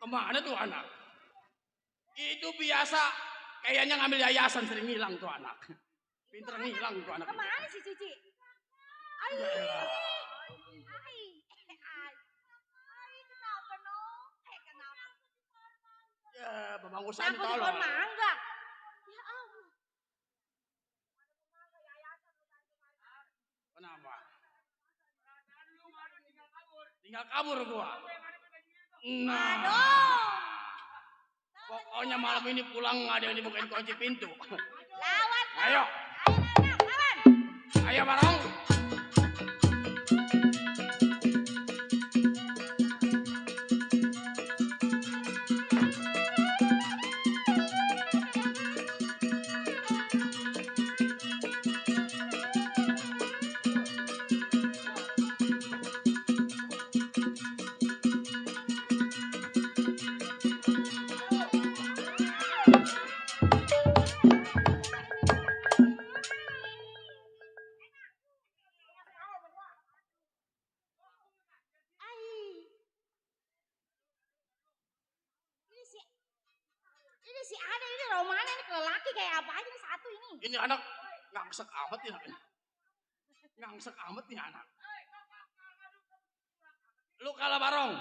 Speaker 3: Kemana tuh anak? Itu biasa kayaknya ngambil yayasan sering ngilang tuh anak. Pinter ngilang tuh anak.
Speaker 8: Kemana sih Cici? Ai. Kenapa no? Kenapa?
Speaker 3: Ya, bebangkusan
Speaker 8: Aku di
Speaker 3: tolong.
Speaker 8: pohon mangga. Ya ampun.
Speaker 3: Tinggal kabur gua. Nah.
Speaker 8: Aduh.
Speaker 3: Pokoknya malam ini pulang nggak ada yang dibukain kunci pintu.
Speaker 8: Lawan.
Speaker 3: Ayo.
Speaker 8: Ayo lawan.
Speaker 3: Ayo bareng.
Speaker 8: Ini si Ade ini Romana ini lelaki kayak apa aja nih satu ini.
Speaker 3: Ini anak ngangsek amat ya. Ngangsek amat nih anak. Lu kalah barong.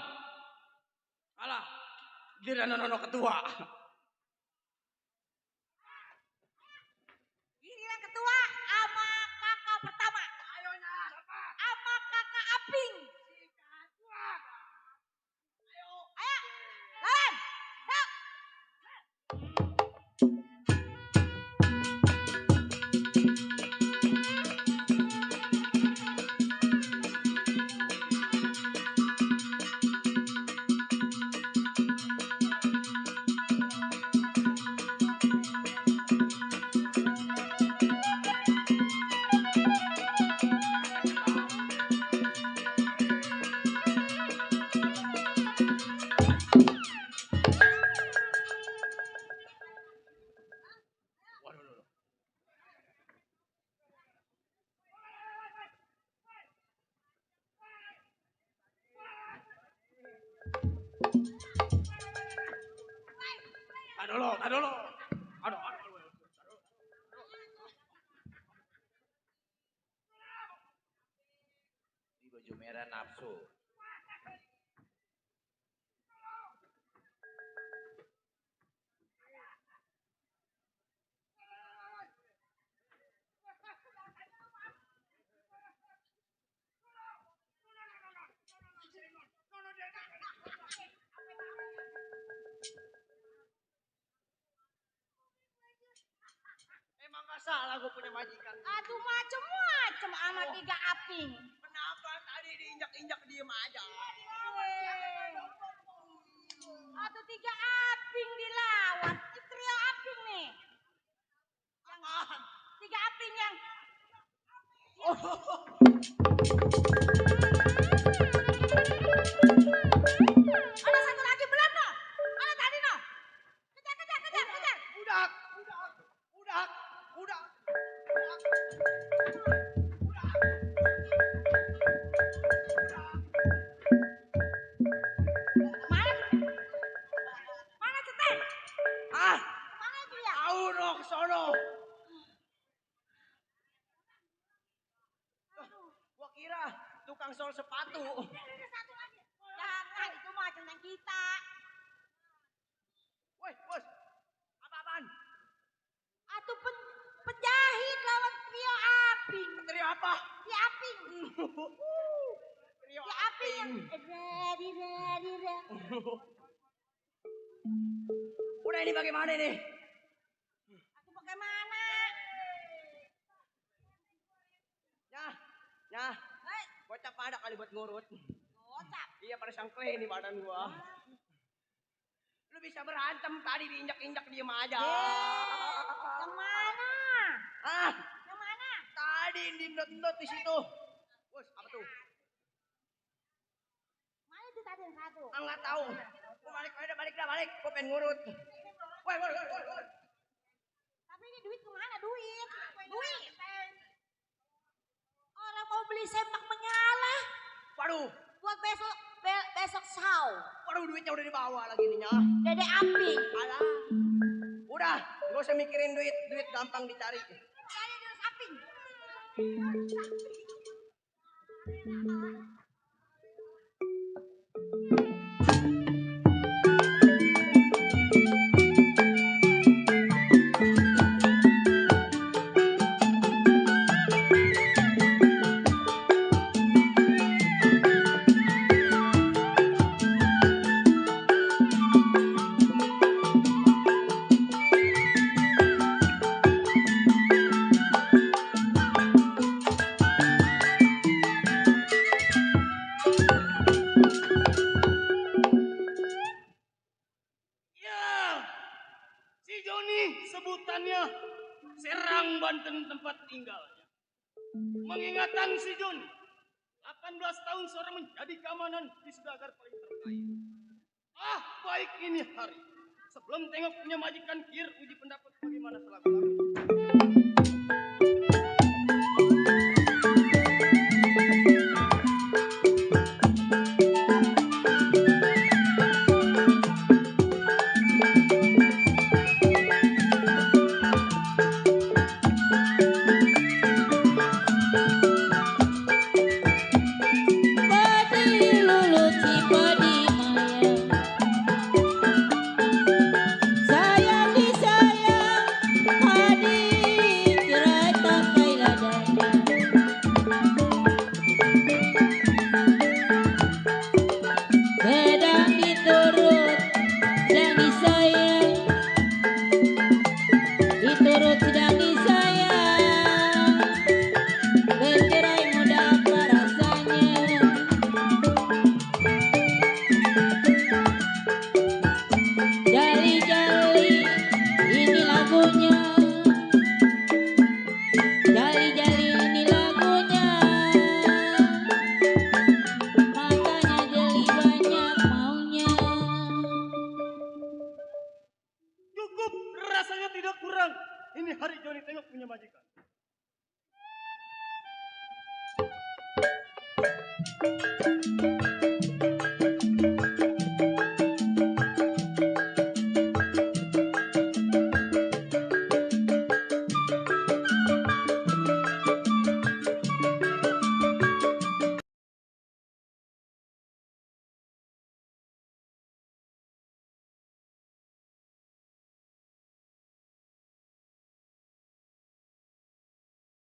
Speaker 3: Kalah. Dia nono ketua.
Speaker 8: Giliran ketua sama kakak pertama. Ayo sama kakak Aping. Ayo, lawan. Yuk.
Speaker 3: Aduh.
Speaker 5: Di baju merah nafsu.
Speaker 3: Emang gak salah gue punya majikan.
Speaker 8: Aduh macem-macem sama tiga Aping.
Speaker 3: Kenapa tadi diinjak-injak diem aja?
Speaker 8: Aduh tiga Aping dilawan. Ini trio Aping nih.
Speaker 3: Apaan?
Speaker 8: Tiga Aping yang. Ada satu lagi belum no? Ada tadi no? Kejar.
Speaker 3: Udah.
Speaker 8: Mana Ceten?
Speaker 3: Ah,
Speaker 8: Mana itu ya?
Speaker 3: tahu dong sono. Gua kira tukang sol sepatu.
Speaker 8: Ada satu lagi. Jangan itu mah tentang kita.
Speaker 3: Woi, bos. Apaan?
Speaker 8: Atau penjahit lawan trio Aping.
Speaker 3: Trio apa?
Speaker 8: Si Aping.
Speaker 3: Trio
Speaker 8: Si Aping yang ready.
Speaker 3: Udah ini bagaimana nih?
Speaker 8: Aku bagaimana?
Speaker 3: Ya. Bocah pada kali buat ngurut.
Speaker 8: Kocak.
Speaker 3: Iya pada sangkle ini badan gua. Lu bisa berantem tadi diinjak-injak diem aja.
Speaker 8: Yang mana?
Speaker 3: Ah,
Speaker 8: Yang mana?
Speaker 3: tadi dindot-dindot di situ. Bos, apa tuh?
Speaker 8: Mana itu tadi yang satu?
Speaker 3: Nggak tahu. Gua balik dah. Gua pengen ngurut. Woi.
Speaker 8: Tapi ini duit kemana? Duit. Orang mau beli sempak menyala.
Speaker 3: Waduh,
Speaker 8: Buat besok saw.
Speaker 3: duitnya udah dibawa lagi ininya.
Speaker 8: Dede Aping.
Speaker 3: Alah. Udah, gak usah mikirin duit gampang dicari.
Speaker 8: Saya Dede Aping.
Speaker 2: Joni sebutannya Serang Banten tempat tinggalnya. Mengingatan si Joni 18 tahun seorang menjadi keamanan di Sudagar paling terkaya. Baik ini hari. Sebelum tengok punya majikan Kir, uji pendapat bagaimana selaku-laku. Ini hari Joni tengok punya majikan.